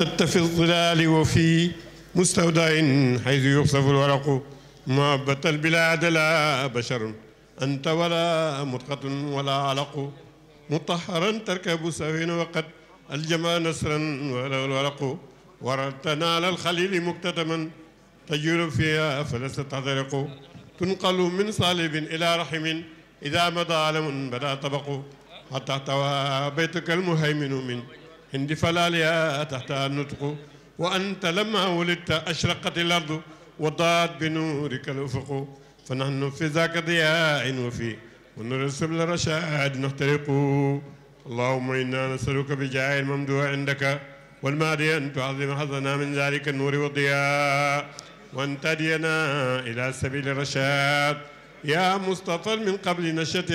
في الظلال وفي مستودع حيث يخصف الورق محبة البلاد لا بشر أنت ولا مدقة ولا علق مطهرا تركب سفينة وقد الجمع نسرا ولا الورق وردتنا على الخليل مكتتما تجول فيها فلست تحترق تنقل من صالب إلى رحم إذا مضى علم بدا طبق حتى احتوى بيتك المهيمن من عند فلالها تحت النطق وأنت لما ولدت أشرقت الأرض وضاءت بنورك الأفق فنحن في ذاك ضياء وفي ونور سبل الرشاد نخترق اللهم إنا نسألك بجاه الممدوح عندك والمادي أن تعظم حظنا من ذلك النور والضياء وأن تهدينا إلى سبيل الرشاد يا مصطفى من قبل نشأة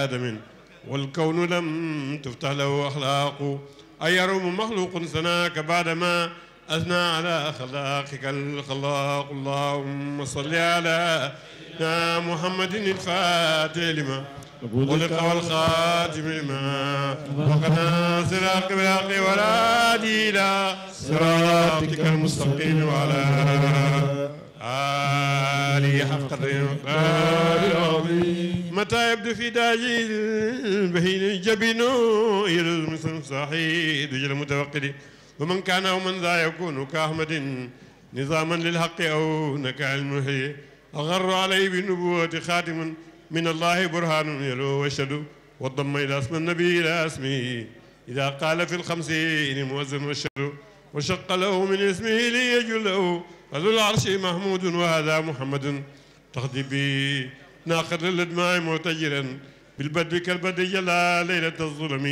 آدم والكون لم تفتح له أخلاق أيروم مخلوق سناك بعدما أثنى على خلاقك الخلاق اللهم صل على محمد الفاتح لما خلق والخاتم لما وقنا صراط بالحق والهادي إلى صراطك المستقيم وعلى آله حق قدره العظيم متى يبدو في داجي البهين جبينه يلزم صاحي دجل المتوقد ومن كان أو من ذا يكون كأحمد نظاما للحق أو نكال المحيي أغر عليه بالنبوة خاتم من الله برهان يلو وشد والضم إلى اسم النبي إلى اسمه إذا قال في الخمسين مؤذن والشد وشق له من اسمه ليجله فذو العرش محمود وهذا محمد تخذي بي ناقد للدماء معتجرا بالبدر كالبدر جلا ليلة الظلم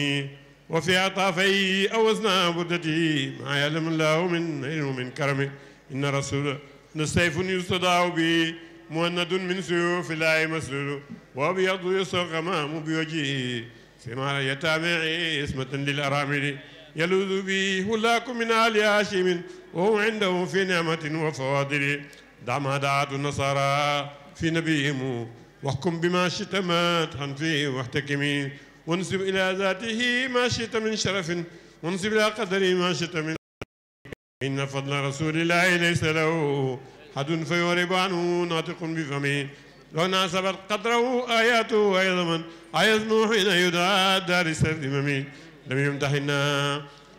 وفي عطافي أوزنا بردتي ما يعلم الله من علم ومن كرمه إن رسول السيف يستدعى به مهند من سيوف الله مسلول وأبيض يسر غمام بوجهه ثمار يتامع اسمة للأرامل يلوذ به هلاك من آل هاشم وهو عنده في نعمة وفواضل دع ما دعت النصارى في نبيهم واحكم بما شئت مدحا فيه واحتكمي وانسب إلى ذاته ما شئت من شرف وانسب إلى قدره ما شئت من إن فضل رسول الله ليس له حد فيورب عنه ناطق بفمه لو ناسبت قدره آياته أيضا أيزمو حين يدعى دار السردمم لم يمتحنا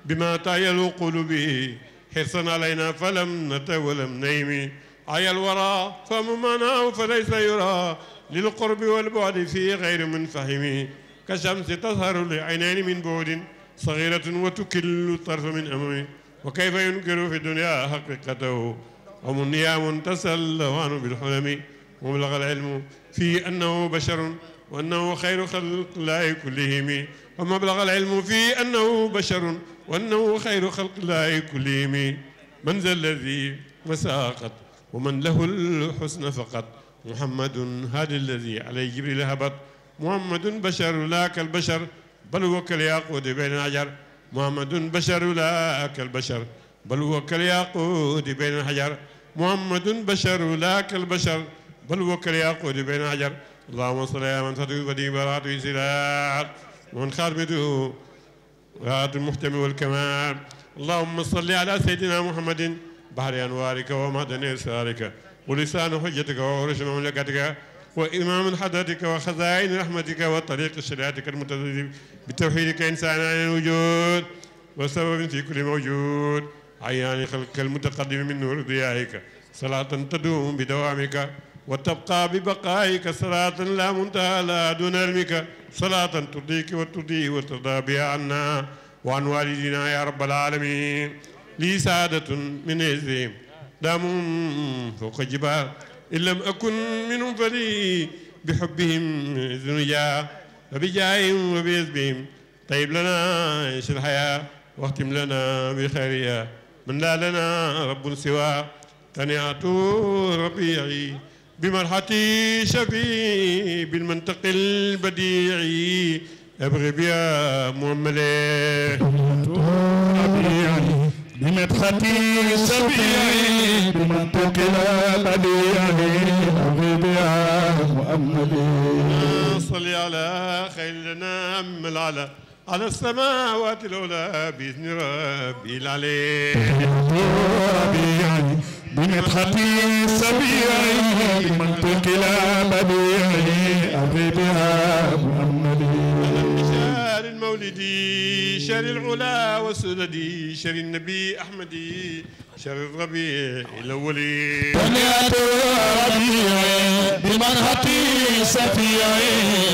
بما تعيل قلوبه حرصا علينا فلم نت ولم نيم عيا الورى فممناه فليس يرى للقرب والبعد في غير منفهم كشمس تظهر لعينين من بعد صغيرة وتكل الطرف من أمامه وكيف ينكر في الدنيا حقيقته هم نيام تسلوا عنه بالحلم ومبلغ العلم في أنه بشر وأنه خير خلق الله كلهم ومبلغ العلم في أنه بشر وأنه خير خلق الله كلهم من ذا الذي مساقط ومن له الحسن فقط محمد هذا الذي عليه جبريل هبط محمد بشر لا كالبشر بل هو كالياقوت بين الحجر محمد بشر لا كالبشر بل هو كالياقوت بين الحجر محمد بشر لا كالبشر بل هو كالياقوت بين الحجر اللهم صل على من فتح بديع براءته سلاح ومن خاتمته راءة المحتمي والكمال اللهم صل على سيدنا محمد بحر أنوارك ومعدن إسرارك ولسان حجتك وعرش مملكتك وإمام حضرتك وخزائن رحمتك وطريق شريعتك المتدرب بتوحيدك إنسان عن الوجود وسبب في كل موجود عيان خلقك المتقدم من نور ضيائك صلاة تدوم بدوامك وتبقى ببقائك صلاة لا منتهى لا دون علمك صلاة ترضيك وترضي وترضى بها عنا وعن والدينا يا رب العالمين لي سعادة من عزهم دام فوق الجبال إن لم أكن منهم فلي بحبهم ذنيا وبجاههم وبحزبهم طيب لنا عيش الحياة واختم لنا بخيرها من لا لنا رب سوى تنعت ربيعي بمرحتي شفي بالمنطق البديعي أبغي بيا مؤملي ربيعي بمدحتي سبيعي بمنطق البديعي أبغي بيا مؤملي صلي على خير لنا أم العلا على السماوات العلى بإذن ربي العلي ربيعي بمدحتي سبيعي بمنطق لا بديعي أبي بها محمدي شهر المولد شهر العلا والسدد شهر النبي أحمدي شهر الربيع الأولي بنيات ربيعي بمنحتي سفيعي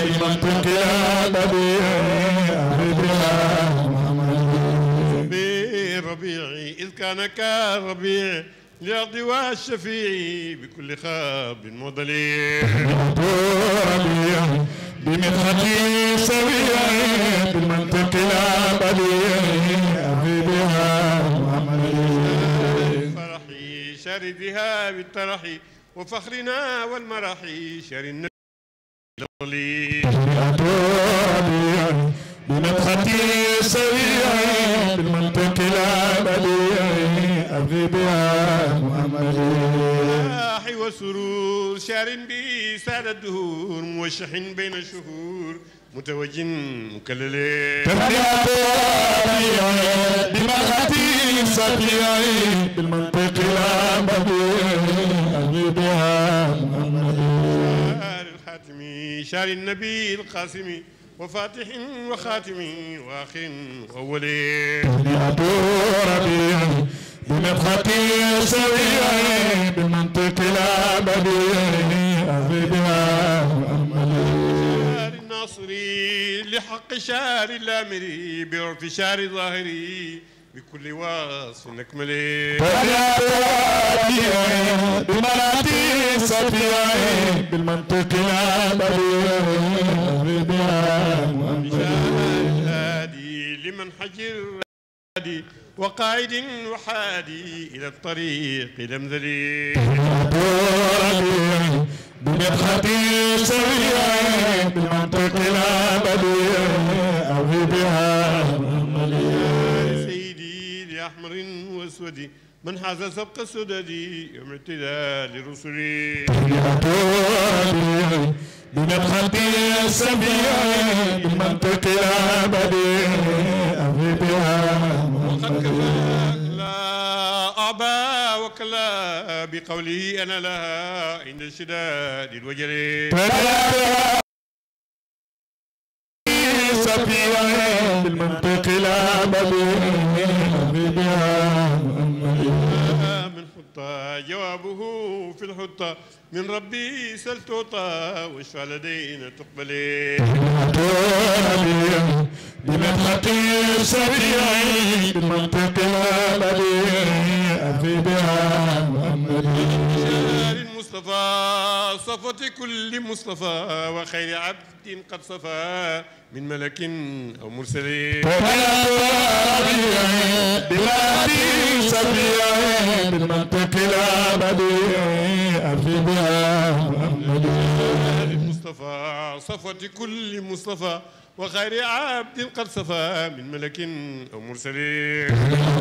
بمنطق لا بديعي أبي بها محمدي ربيعي إذ كان كالربيع لأرض والشفيع بكل خاب مضلي ربيعي بمدحتي سبيعي بالمنطق لا بديعي أبي بها محمدي فرحي شهر ذهاب الترح وفخرنا والمرح شهر النبي الأولي ربيعي بمدحتي سبيعي بالمنطق لا بديعي أبي بها محمدي وسرور شهر به ساد الدهور موشح بين الشهور متوج مكلل تبنيات ربيعي بمدحتي سبيعي بالمنطق لا بديعي أبي بها محمدي شهر الخاتم شهر النبي القاسم وفاتح وخاتم واخر واولي تبنيات ربيعي بمدحتي سبيعي بالمنطق لا بديعي أبي بها محمدي الناصري لحق شهر الامري بعرف شهر ظاهري بكل واصف نكملي تبنيات ربيعي بمدحتي سبيعي بالمنطق لا بديعي أبي بها محمدي لمن حجر وقائد وحادي إلى الطريق لمذلي ربيعي بمدحتي سبيعي بالمنطق لا بديعي أبي بها محمدي سيدي لأحمر وأسود من حاز سبق السدد يوم اعتداء لرسلي ربيعي بمدحتي سبيعي بالمنطق لا بديعي أبي بها محمدي لا أبا وكلا بقوله أنا لها عند شداد الوجل سبيعي بالمنطق لا بديعي أبي بها محمدي من حطة جوابه في الحطة من ربي سل تعطى واشفع لدينا تقبلي ربيعي بمدحتي سبيعي بالمنطق لا بديعي أبي بها محمدي شهر المصطفى صفوة كل مصطفى وخير عبد قد صفى من ملك أو مرسل ربيعي بمدحتي سبيعي بالمنطق لا بديعي أبي بها محمدي المصطفى صفوة كل مصطفى وخير عبد قد صفى من ملك أو مرسل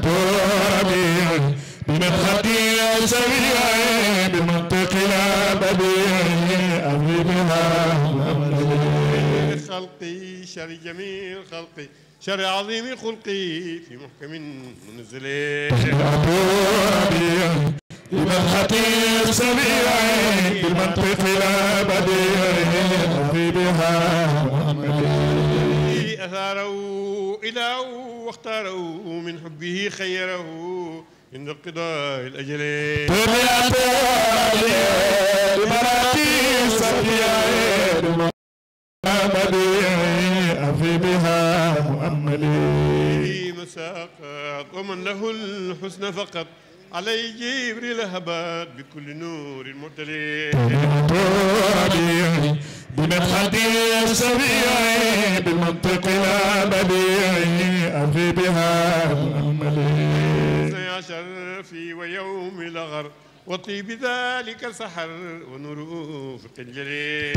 ربيعي بمدحتي سبيعي بالمنطق لا بديعي أبي بها محمدي خلقي شر جميل خلقي شر عظيم خلقي في محكم منزل ربيعي بمدحتي سبيعي بالمنطق لا بديعي أبي بها محمدي أثاره إله واختاره من حبه خيره عند قضاء الأجل تبعت بمدحتي سبيعي بالمنطق لا بديعي أبي بها محمدي مساقات ومن له الحسن فقط علي جبريل هبات بكل نور معتلي ربيعي بمدحتي سبيعي بالمنطق لا بديعي أبي بها محمدي عشر في ويوم الأغر وطيب ذلك سحر ونور أفق الجليل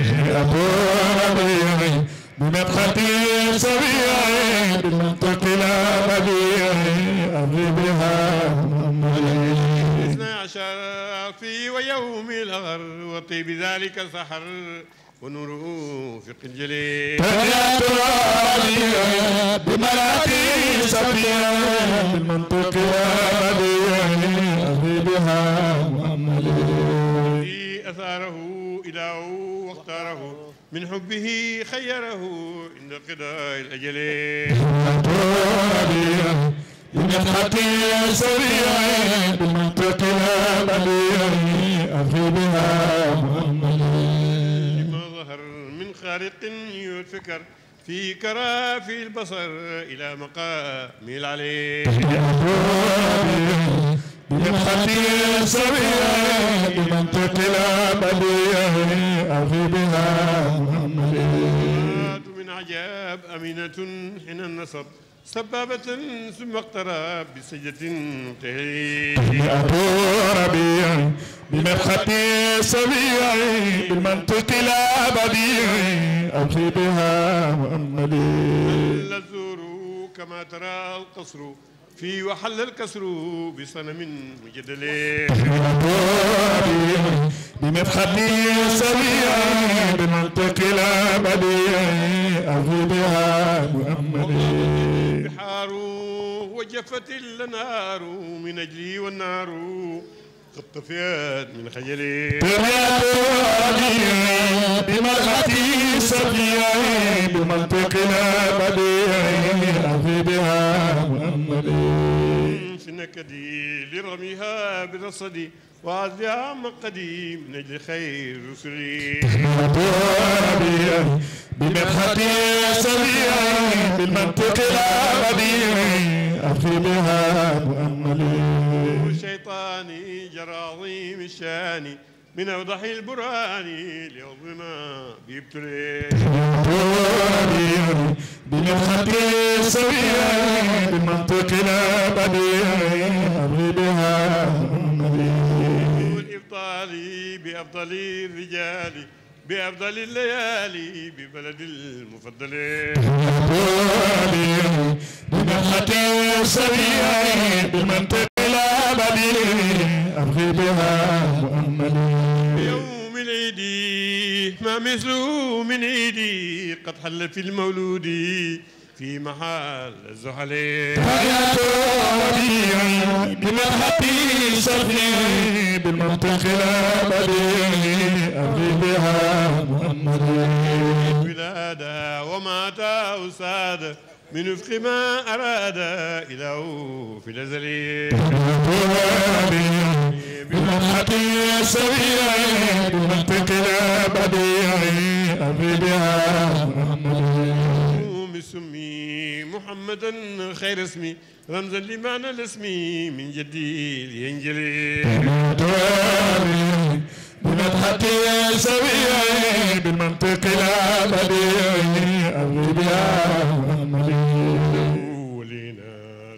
ربيعي بمدحتي سبيعي بالمنطق لا بديعي أبي بها محمدي عشر في ويوم الأغر وطيب ذلك سحر ونوره فق الجليل تنيات ربيعي بمراكي سفيا بالمنطق والبديع أهدي بها مؤملي أثاره إله واختاره من حبه خيره عند قضاء الأجل بمدحتي سريعي بالمنطق والبديع أهدي بها مؤملي لما ظهر من خارق يفكر في كرافي البصر إلى مقام العلي بمدحتي سريعي بالمنطق والبديع أهدي بها مؤملي من عجاب أمينة حين النصب سبابة ثم اقترب بسجدة تهي ربيعي بمدحتي سريعي بالمنطق لا بديعي أبخي بها مؤملي الزور كما ترى القصر في وحل الكسر بصنم مجدل بمدحتي سريعي بالمنطق لا بديعي أبخي بها مؤملي بحار وجفت النار من أجلي والنار قد طفئت من خجلي بمدحتي سريعي بالمنطق لا بديعي أبخي بها مؤملي في نكدي لرميها برصدي وعزها مقدي من أجل خير رسلي بمدحتي سريعي بالمنطق لا بديعي أبخي بها مؤملي شيطاني جرى عظيم الشان من أوضح البرهان ليوم ما بيبتلي بمدحتي سريعي بالمنطق لا بديعي أبخي بها مؤملي والإبطال بأفضل الرجال بأفضل الليالي ببلد المفضل بمدحتي سريعي بالمنطق لا بديعي أبخي بها مؤملي يوم العيد ما مثله من عيدي قد حل في المولود في محل الزحل حياة ربيعي بمدحتي سريعي بالمنطق لا بديعي أبخي بها مؤملي ولادة ومات أساد من وفق ما أراد إله في الأزل بمدحتي سريعي بالمنطق لا بديعي أبخي بها مؤملي سمي محمدا خير اسمي رمزا لمعنى الاسم من جدي لينجلي بمدحتي سريعي بالمنطق لا بديعي أبخي بها مؤملي ولينا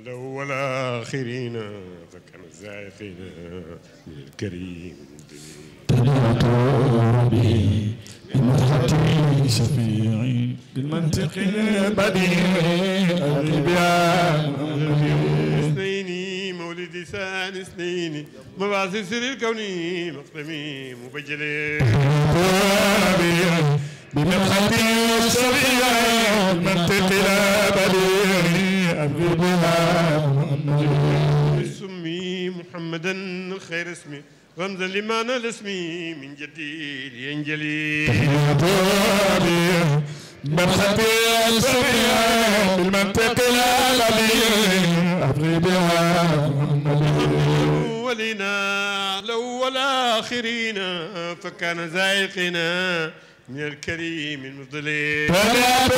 الأول آخرين فكان الزائقين من الكريم تنعت ربي بمدحتي شفيعي بالمنطق البديعي أبخي بها مؤملي اثنين مولد ثاني اثنين مبعث سر الكون مقدمي مبجلي بمدحتي سريعي بالمنطق لا بديعي أبخي بها مؤملي سمي محمدا خير اسمي رمزا لمعنى الاسم من جدي لينجلي بمدحتي سريعي بالمنطق لا بديعي أبخي بها مؤملي ولنا الأول آخرين فكان زائقنا من الكريم المفضل تنعت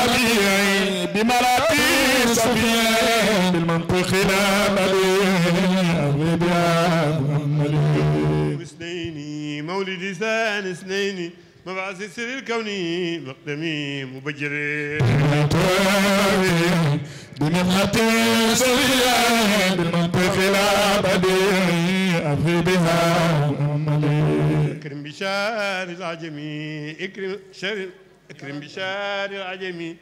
ربيعي بمراتي سفيعي بالمنطق لا بديعي أبخي بها مؤملي اثنين مولد ثاني اثنين مبعث سر الكون مقدمي مبجر بمدحتي سريعي بالمنطق لا بديعي أبخي بها مؤملي اكرم بشار العجمي اكرم بشار العجمي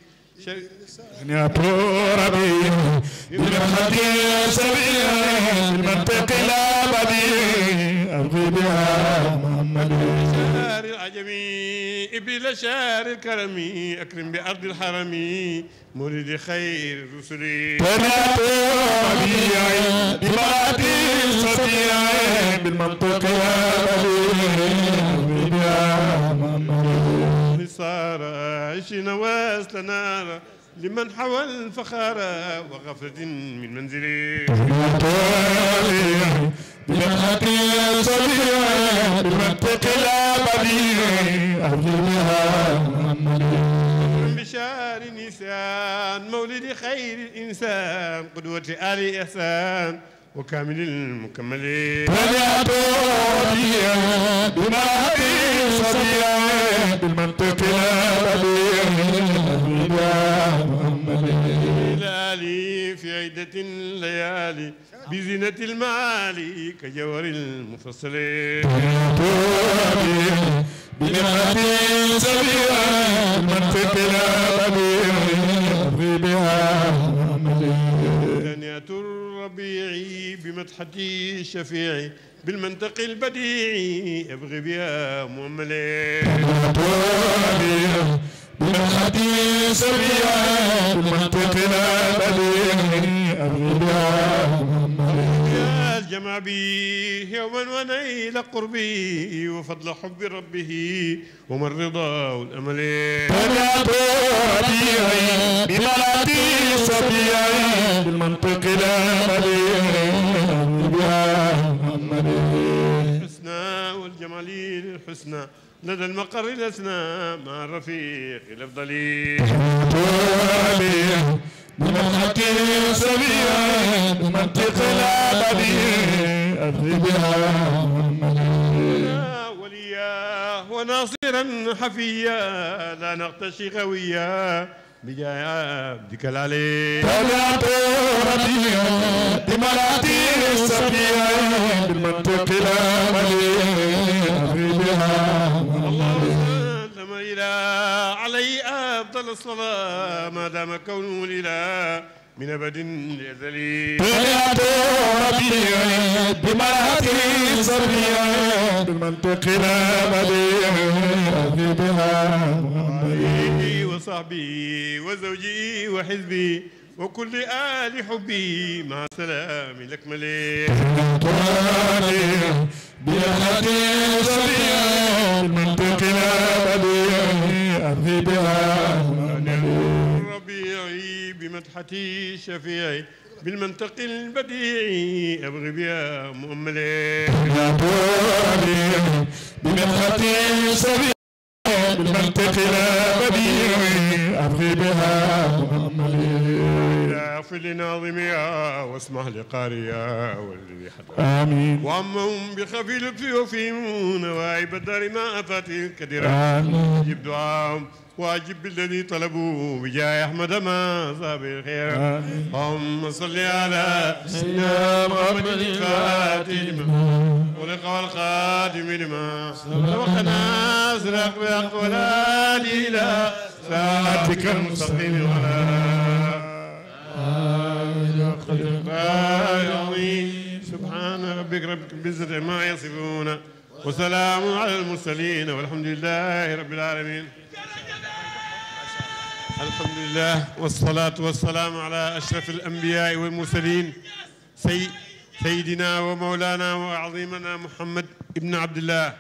تنعت ربيعي بمدحتي سريعي بالمنطق لا بديعي أبخي بها مؤملي بشار العجمي إبل شار الكرم أكرم بأرض الحرم مولد خير الرسل تنات ربيعي بمراتي صبيعي بالمنطق يا بلي صار عشنا واسل نار لمن حوى الفخار وغفلة من منزلي بمراتي صبيعي بالمنطق يا بلي بشار نيسان مولد خير الإنسان قدوة آل إحسان وكامل المكملين تنات ربيعي بمراتي صبيعي بالمنطق يا بلي في عدة الليالي بزينة المعالي كجوهر المفصلين بنعمتي سبيعي المنطق لا بديعي بها ثانية الربيع بمدحتي الشفيع بالمنطق البديع أبغي بها مؤملي بنعمتي سبيعي المنطق لا بديعي أبغي بها جمع بي يوما ونيل قربي وفضل حب ربه وما الرضا والامل تنات ربيعي بمراتي صبيعي بالمنطق لا بديعي الحسنى والجمال الحسنى لدى المقر الاسنى مع الرفيق الافضل بمنطق سبيعي بمنطق لا بديعي أبغي بها وليا وناصرا حفيا لا نغتشي غويا بجاه عبدك العلي تنات ربيعي بمراتي سبيعي بالمنطق لا بديعي أبغي بها اللهم إلى علي أفضل الصلاة ما دام كونه الإله من أبد لأزلي تنات ربيعي بمراتي سبيعي بالمنطق لا بديعي أبغي بها وصحبي وزوجي وحزبي وكل آل حبي مع سلام الأكمل بمراتي سبيعي بالمنطق لا بديعي أبغي بها ربيعي بمدحتي شفيعي بالمنطق البديع أبغي بها مؤملي بمدحتي سبيعي بالمنطق لا بديعي أبغي بها اغفر لناظميها واسمح لقارئها والذي حضر آمين وعمهم بخفي لطفي وفيهم نواعب الدار ما أفاته كدرا أجب دعاهم واجب بالذي طلبوه بجاه أحمد ما صاب الخير اللهم صل على سيدنا محمد الفاتح لما ولق والخاتم لما سبقنا سرق بأقوال إلى صراطك المستقيم سبحان ربك رب العزة عما يصفون وسلام على المرسلين والحمد لله رب العالمين. الحمد لله والصلاة والسلام على أشرف الأنبياء والمرسلين سيدنا ومولانا وعظيمنا محمد ابن عبد الله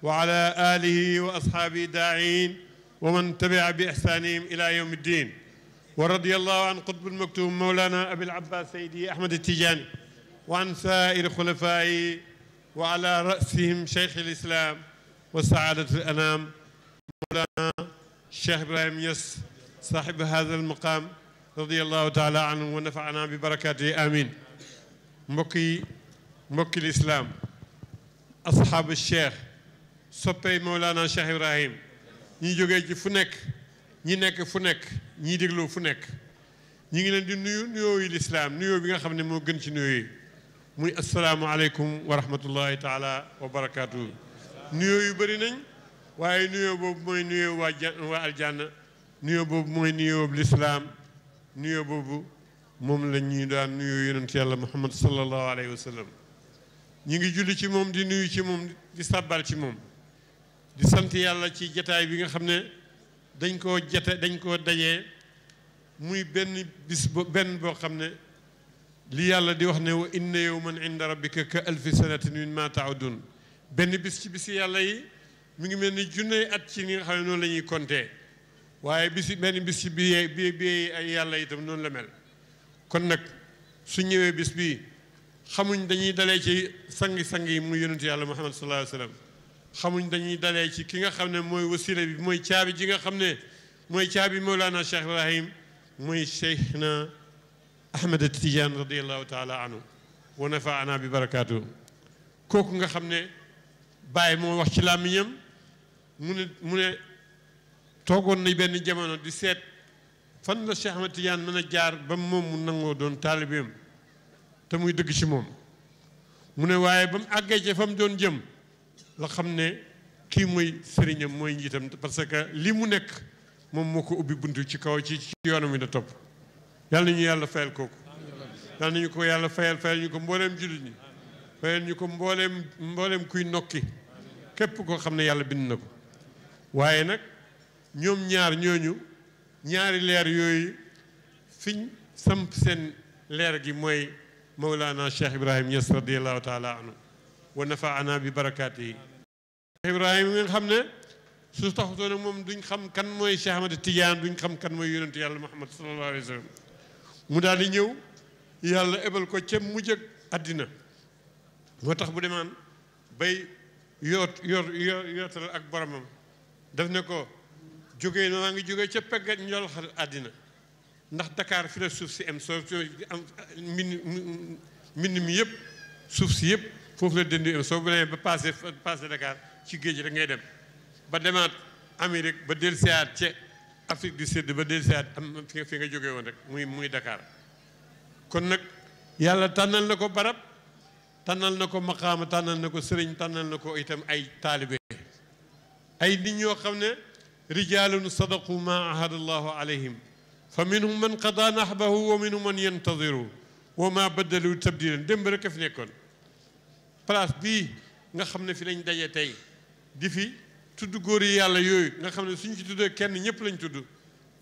وعلى آله وأصحابه الداعين ومن تبع بإحسانهم إلى يوم الدين. ورضي الله عن قطب المكتوم مولانا أبي العباس سيدي أحمد التيجاني وعن سائر خلفائه وعلى رأسهم شيخ الإسلام وسعادة الأنام مولانا الشيخ إبراهيم يس صاحب هذا المقام رضي الله تعالى عنه ونفعنا ببركاته آمين. mbokki الإسلام أصحاب الشيخ soppey مولانا الشيخ إبراهيم ñi jógee ci fu nekk ñi nekk fu nekk ñi déglu fu nekk ñi ngi leen di nuyu nuyoo yi lislaam nuyoo bi nga xam ne moo gën ci nuyoo yi muy asalaamualeykum wa rahmatullahi taala wa barakaatu. nuyoo yu bëri nañ waaye nuyoo boobu mooy nuyoo waa aljanna nuyoo boobu mooy nuyoo lislaam nuyoo boobu moom la ñuy daan nuyoo yonent yàlla muhammad sallallahu alayhi wa sallam. ñi ngi julli ci moom di nuyu ci moom di sàbbal ci moom di sant yàlla ci jataay bi nga xam ne dañ koo dajee muy benn bis benn boo xam ne li yàlla di wax ne wa inna yawman inda rabbika ka alfi sanatin mimma ta'udun benn bis ci bisi yàlla yi mi ngi mel ni junne at ci li nga xam ne noonu la ñuy compter waaye benn bis ci bi ay yàlla itam noonu la mel kon nag su ñëwee bis bii xamuñ dañuy dalee ci sangi-sang yi muy yonentu yàlla Muhammad sallallahu alayhi wa sallam xamuñ dañuy dalee ci ki nga xam ne mooy wasila bi mooy caabi ji nga xam ne mooy caabi Mawlana Cheikh Ibrahim mooy Cheikhna Ahmed Tidiane radiallahu taala anhu wa nafaana bi barakaatu kooku nga xam ne Baye moo wax ci làmmiñam mu ne toogoon na benn jamono di seet fan la Cheikh Ahmed Tidiane mën a jaar ba moom mu nangoo doon taalibeem te muy dëgg ci moom mu ne waaye ba mu àggee ci fa mu doon jëm la xam ne kii mooy sëriñam mooy njiitam parce que li mu nekk moom moo ko ubbi buntu ci kaw ci yoonam wi da topp yàlla nañu yàlla fayal kooku yàlla nañu ko yàlla fayal ñu ko mbooleem jullit ñi fayal ñu ko mbooleem kuy nokki képp koo xam ne yàlla bind na ko waaye nag ñoom ñaar ñooñu ñaari leer yooyu fiñ samp seen leer gi mooy Mawlana Cheikh Ibrahim Niass radiallahu taala anhu wa nafaana bi barakaatihi Cheikh Ibrahim nga xam ne su taxutoon ak moom duñ xam kan mooy Cheikh Ahmed Tidiane duñ xam kan mooy yonentu yàlla Muhammad sallallahu alayhi wa sallam mu daal di ñëw yàlla ebal ko ca mujj ak àddina moo tax bu demaan bay yootal ak boromam daf ne ko jógee na maa ngi jógee ca pegg njol xal àddina ndax Dakar fi la suuf si am soo am mbind mi yëpp suuf si yëpp foofu la dënd am soo bu demee ba passé Dakar ci géej rek ngay dem ba demaat Amérique ba dellusiwaat ca Afrique du Sud ba dellusiwaat am fi nga jógee woon rek muy Dakar kon nag yàlla tànnal na ko barab tànnal na ko maqaama tànnal na ko sëriñ tànnal na ko itam ay taalibe ay nit ñoo xam ne rijaalun sadaqu ma ahada allahu alayhim fa minhum man qada nahbahu wa minhum man yantadiru wa ma baddalu tabdilan démb rek a fi nekkoon place bii nga xam ne fi lañ daje tey di fi tudd góor yi yàlla yooyu nga xam ne suñ ci tuddee kenn ñëpp lañ tudd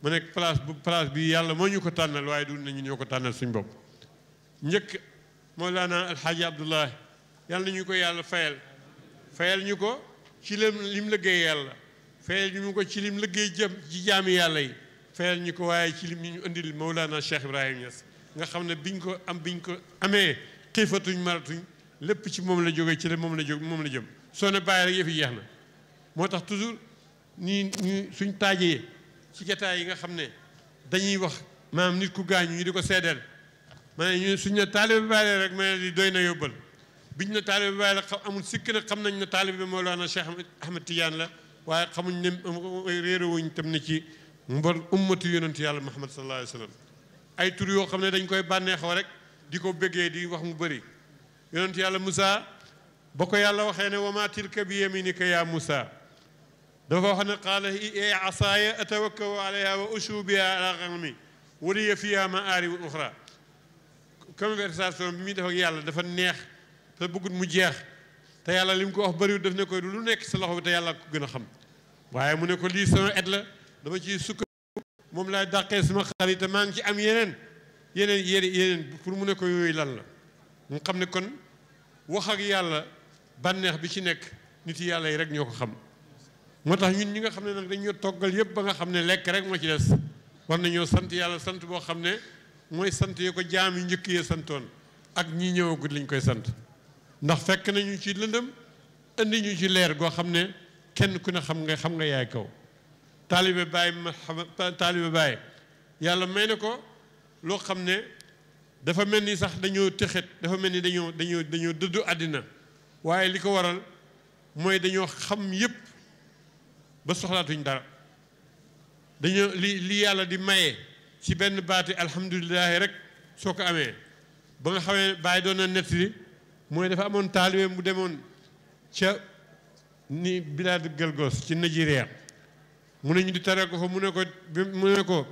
mu nekk place bi yàlla moo ñu ko tànnal waaye du nañu ñoo ko tànnal suñ bopp njëkk Mawlana Alxaaji Abdullah yàlla nañu ko yàlla fayal ñu ko ci lim liggéey yàlla fayal ñu ko ci lim liggéey jëm ci jaami yàlla yi fayal ñu ko waaye ci lim ñu indil Mawlana Cheikh Ibrahim Niass nga xam ne biñ ko amee xiifatuñ maratuñ lépp ci moom la jógee ci moom la jëm soo ne bàyyi rek yëf yi jeex na moo tax toujours ñu suñ taajee ci jataay yi nga xam ne dañuy wax maanaam nit ku gaañu ñu di ko seedeel ma ne ñu suñ ne taalibe bàyyi rek ma ne li doy na yóbbal biñ ne taalibe bàyyi la amul sikk nag xam nañ ne taalibe Mawlana Cheikh Ahmed Tidiane la waaye xamuñ ne réeréwuñ tam ne ci mbon ummatu yonentu yàlla Muhammad sallallahu alayhi wa sallam ay tur yoo xam ne dañ koy bànneexoo rek di ko bëggee di wax mu bëri yonentu yàlla Moussa ba ko yàlla waxee ne wa ma tilka bi yaminika ya Moussa dafa wax ne qaala hiya asaaya atawakkau alayha wa ushu biha ala ghanami wa liya fiha ma'aarib uxra conversation bi muy def ak yàlla dafa neex te bëggut mu jeex te yàlla li mu ko wax bëriwul daf ne ko lu nekk sa loxo bi te yàlla ko gën a xam waaye mu ne ko lii sama et la dama ciy sukk moom laay dàqee sama xarit te maa ngi ci am yeneen pour mu ne ko yooyu lan la mu xam ne kon wax ak yàlla bànneex bi ci nekk nit yàlla yi rek ñoo ko xam moo tax ñun ñi nga xam ne nag dañoo toggal yëpp ba nga xam ne lekk rek moo ci des war nañoo sant yàlla sant boo xam ne mooy sant yi ko jaam yu njëkk yee santoon ak ñi ñëwagut lañ koy sant ndax fekk nañu ci lëndëm indi ñu ci leer goo xam ne kenn ku ne xam nga yaay kaw taalibe Baay yàlla may na ko loo xam ne dafa mel ni sax dañoo tëxet dafa mel ni dañoo dëddu àddina waaye li ko waral mooy dañoo xam yëpp ba soxlaatuñ dara dañoo li yàlla di maye ci benn baati alhamdulilahi rek soo ko amee ba nga xamee Baay doon na nettali mooy dafa amoon taalibe mu demoon ca ni bilaad Galgos ci Nigeria mu ne ñu di tere ko fa mu ne ko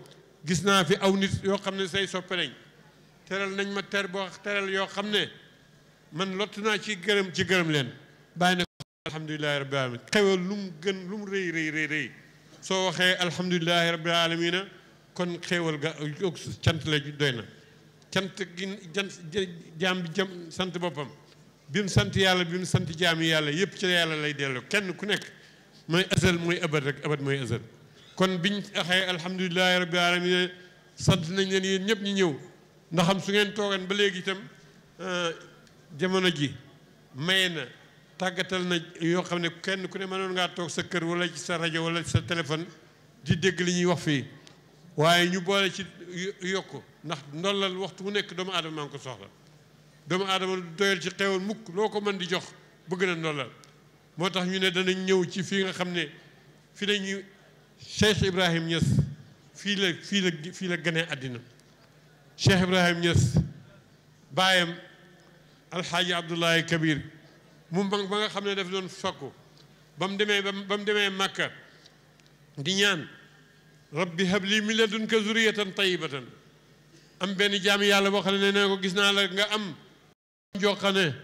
gis naa fi aw nit yoo xam ne say soppe nañ teral nañ ma teral yoo xam ne man lott naa ci gërëm leen bàyyi na alhamdulilahi rabbil alamin xewal lu mu gën lu mu rëy rëy rëy rëy soo waxee alhamdulilahi rabbil alamina kon xewal ga cant la doy na cant gi jaam bi sant boppam bi mu sant yàlla bi mu sant jaami yàlla yëpp ci yàlla lay delloo kenn ku nekk mooy azal mooy abad rek abad mooy azal kon biñ waxee alhamdulilahi rabbil alamin sant nañ leen yéen ñëpp ñi ñëw ndax am su ngeen toogan ba léegi itam jamono ji may na tàggatal na yoo xam ne kenn ku ne mënoon ngaa toog sa kër wala ci sa rajo wala ci sa téléphone di dégg li ñuy wax fii waaye ñu boole ci yokk ndax ndollal waxtu mu nekk doomu aadama maa ngi ko soxla doomu aadama doyal ci xewal mukk loo ko mën di jox bëgg na ndollal moo tax ñu ne danañ ñëw ci fii nga xam ne fi nañu Cheikh Ibrahim Niass fii la gënee àddina Cheikh Ibrahim Niass baayam alxaaji Abdoulaye Kabir mu mag ba nga xam ne daf doon fakku ba mu demee Makka di ñaan rabbi habli min ladunka zuriyatan tayyibatan am benn jaami yàlla boo xam ne nee ko gis naa la nga am joo xam ne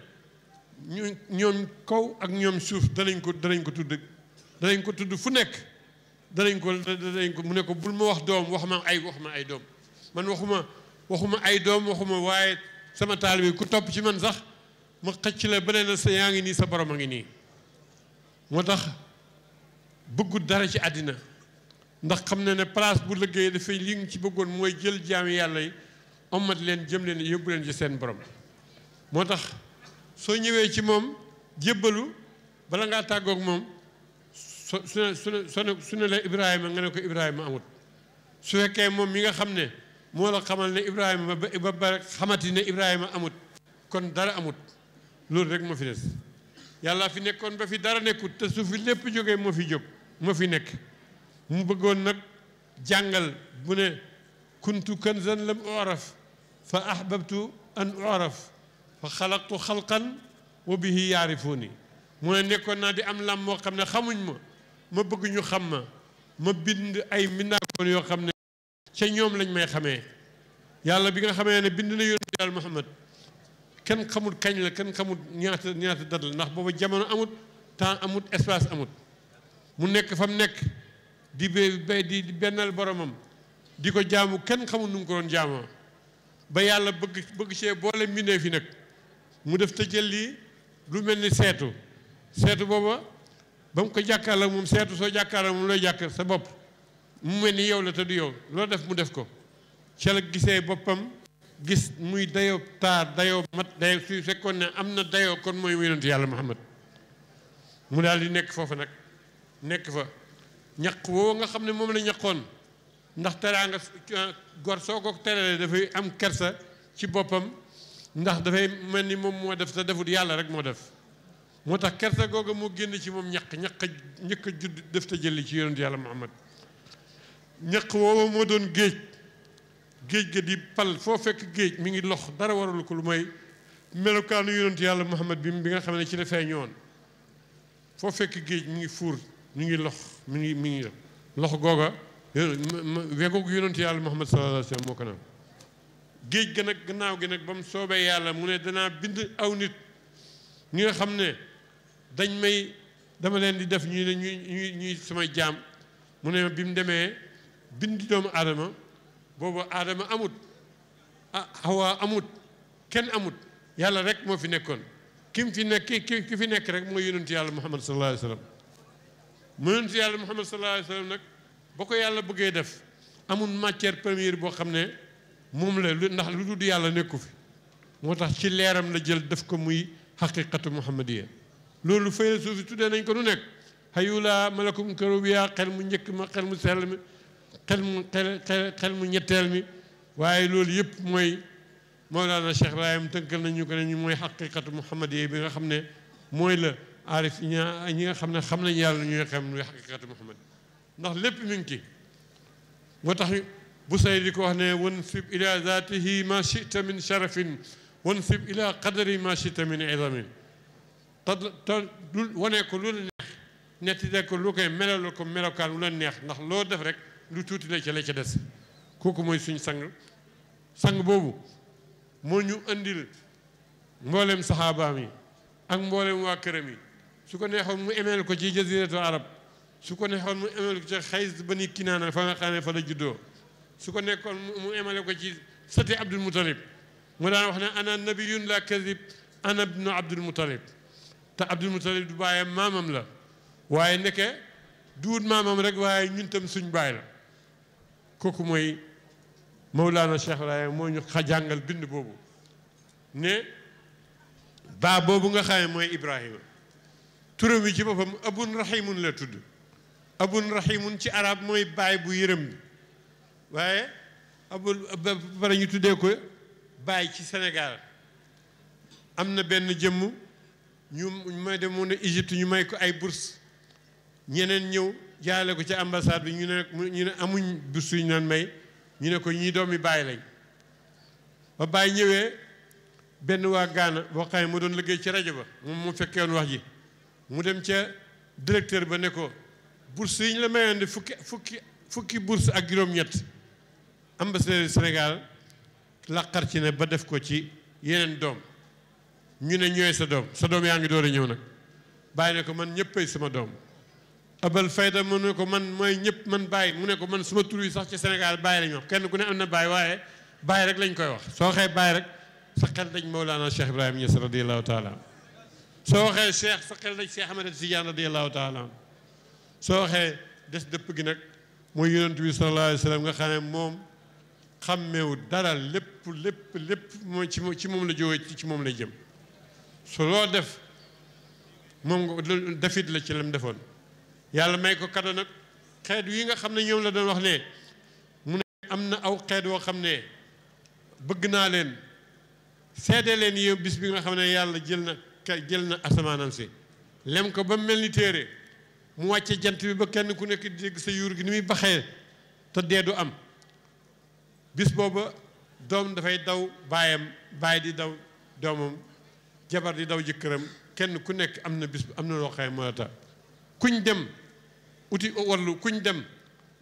ñoom kaw ak ñoom suuf danañ ko tudd fu nekk danañ ko mu ne ko bul ma wax doom wax ma ay doom man waxuma ay doom waxuma waaye sama taalibe ku topp ci man sax ma xëcc la beneen na sa yaa ngi nii sa borom a ngi nii moo tax bëggut dara ci àddina ndax xam na ne place bu liggéey dafay li nga ci bëggoon mooy jël jaami yàlla yi ommat leen jëm leen yóbbu leen ci seen borom moo tax soo ñëwee ci moom jébbalu bala ngaa tàggoog moom su ne la Ibrahima nga ne ko Ibrahima amut su fekkee moom mi nga xam ne moo la xamal ne Ibrahima ba xamati ne Ibrahima amut kon dara amut loolu rek moo fi des yàlla fi nekkoon ba fi dara nekkut te su fi lépp jógee moo fi nekk mu bëggoon nag jàngal bu ne kuntu kanzan lam uraf fa ahbabtu an uraf fa xalaqtu xalqan wa bihi yaarifuuni mu ne nekkoon naa di am lam moo xam ne xamuñ ma bëgg ñu xam ma bind ay mbindaakoon yoo xam ne ca ñoom lañ may xamee yàlla bi nga xamee ne bind na yonent yàlla Muhammad kenn xamul kañ la kenn xamul ñaata dat la ndax booba jamono amut temps amut espace amut mu nekk fa mu nekk di bay di bennal boromam di ko jaamu kenn xamul nu mu ko doon jaamoo ba yàlla bëgg see boole mbindee fi nag mu def te jël lii lu mel ni seetu booba ba mu ko jàkkaarloo moom seetu soo jàkkaarloo moom looy jàkk sa bopp mu mel ni yow la te du yow loo def mu def ko ca la gisee boppam gis muy dayoo taar dayoo mat dayoo su fekkoon ne am na dayoo kon mooy yonent yàlla Muhammad mu daal di nekk foofu nag nekk fa ñaq woo nga xam ne moom la ñaqoon ndax teraanga gor soo ko teralee dafay am kersa ci boppam ndax dafay mel ni moom moo def te defut yàlla rek moo def moo tax kersa googu moo génn ci moom ñaq njëkk a judd def te jëli ci yonent yàlla Muhammad ñaq woowu moo doon géej ga di pal foo fekk géej mi ngi lox dara warul ko lu mooy melokaanu yonent yàlla Muhammad bi nga xam ne ci la feeñoon foo fekk géej mi ngi fuur mi ngi lox mi ngi lox googa wegoog yonent yàlla Muhammad sallallahu alayhi wa sallam moo ko naan géej ga nag gannaaw gi nag ba mu soobee yàlla mu ne danaa bind aw nit ñi nga xam ne dama leen di def ñuy samay jaam mu ne bi mu demee bind doomu aadama boobu aadama amut Hawa amut kenn amut yàlla rek moo fi nekkoon ki fi nekk rek mooy yonent yàlla Muhammad sallallahu alayhi wa sallam mu yonent yàlla Muhammad sallallahu alayhi wa sallam nag ba ko yàlla bëggee def amul matière première boo xam ne moom la ndax lu dul yàlla nekku fi moo tax ci leeram la jël def ko muy xaqiqatu muhammadiya loolu fay la suufi tuddee nañ ko nu nekk xayula malakum karubiya xel mu njëkk ma xel mu sell mi xel mu ñetteel mi waaye loolu yëpp mooy Mawlana Cheikh Ibrahim tënkal nañu ko ne ñu mooy xaqiqatu muhammadiya bi nga xam ne mooy la aarif ñi nga xam ne xam nañ yàlla ñuy xam muy xaqiqatu muhammad ndax lépp mi ngi ci moo tax bu say di ko wax ne wansib ila zatihi ma chita min sharafin wansib ila qadari ma chita min idamin te wane ko lu la neex netti ko lu koy melal ko melokaan lu la neex ndax loo def rek lu tuuti la ca des kooku mooy suñ sang boobu moo ñu andil mboolem saxaabaam yi ak mboolem waa këram yi su ko neexoon mu emeel ko ci jaziratu arab su ko neexoon mu emeel ko ci Xays bani Kinaana fa nga xam ne fa la juddoo su ko nekkoon mu emale ko ci sëti Abdul Muttalib mu daan wax ne ana nabiyun la kadib ana ibnu Abdul Muttalib te Abdul Muttalib du bàyyam maamam la waaye nekke duut maamam rek waaye ñun tam suñ baay la kooku mooy Mawlana Cheikh Ibrahima moo ñu jàngal bind boobu ne baa boobu nga xam ne mooy Ibrahima turam wi ci boppam abun rahimun la tudd abun rahimun ci arab mooy baay bu yërëm bi waaye abul bara ñu tuddee ko baay ci Sénégal am na benn jëmm ñu may demoon ne Égypte ñu may ko ay bourse ñeneen ñëw jaale ko ci ambassade bi ñu ne amuñ bourse yu ñu naan may ñu ne ko ñii doomi baay lañ ba baay ñëwee benn waa Gaana boo xam ne moo doon liggéey ci rajo ba moom moo fekkee woon wax ji mu dem ca directeur ba ne ko bourse yi ñu la mayoon de fukki bourse ak juróom-ñett ambassadeur Sénégal laqar ci ne ba def ko ci yeneen doom ñu ne ñooy sa doom yaa ngi door a ñëw nag bàyyi ne ko man ñëppay sama doom abal fayda mu ne ko man mooy ñëpp man bàyyi mu ne ko man suma tur yi sax ci Sénégal bàyyi lañu wax kenn ku ne am na bàyyi waaye bàyyi rek lañ koy wax soo waxee bàyyi rek sa xel dañ Mawlana Cheikh Ibrahima Niass radiyallahu taala soo waxee Cheikh sa xel dañ Cheikh Ahmed Tidiane radiyallahu taala soo waxee des dëpp gi nag mooy yonent bi sallallahu alayhi wa sallam nga xam ne moom xàmmeewu dara lépp mooy ci moom la jógee ci moom lay jëm su loo def moom nga defit la ci lam defoon yàlla may ko kado nag xeet yi nga xam ne ñoom la doon wax ne mu ne am na aw xeet woo xam ne bëgg naa leen seede leen yow bis bi nga xam ne yàlla jël na asamaanam si lem ko ba mel ni téere mu wàcce jant bi ba kenn ku nekk dégg sa yuur gi ni muy baxee te dee du am bis booba doom dafay daw baayam baay di daw doomam jabar di daw jëkkëram kenn ku nekk am na bis am na loo xam ne moo tax kuñ dem uti wallu kuñ dem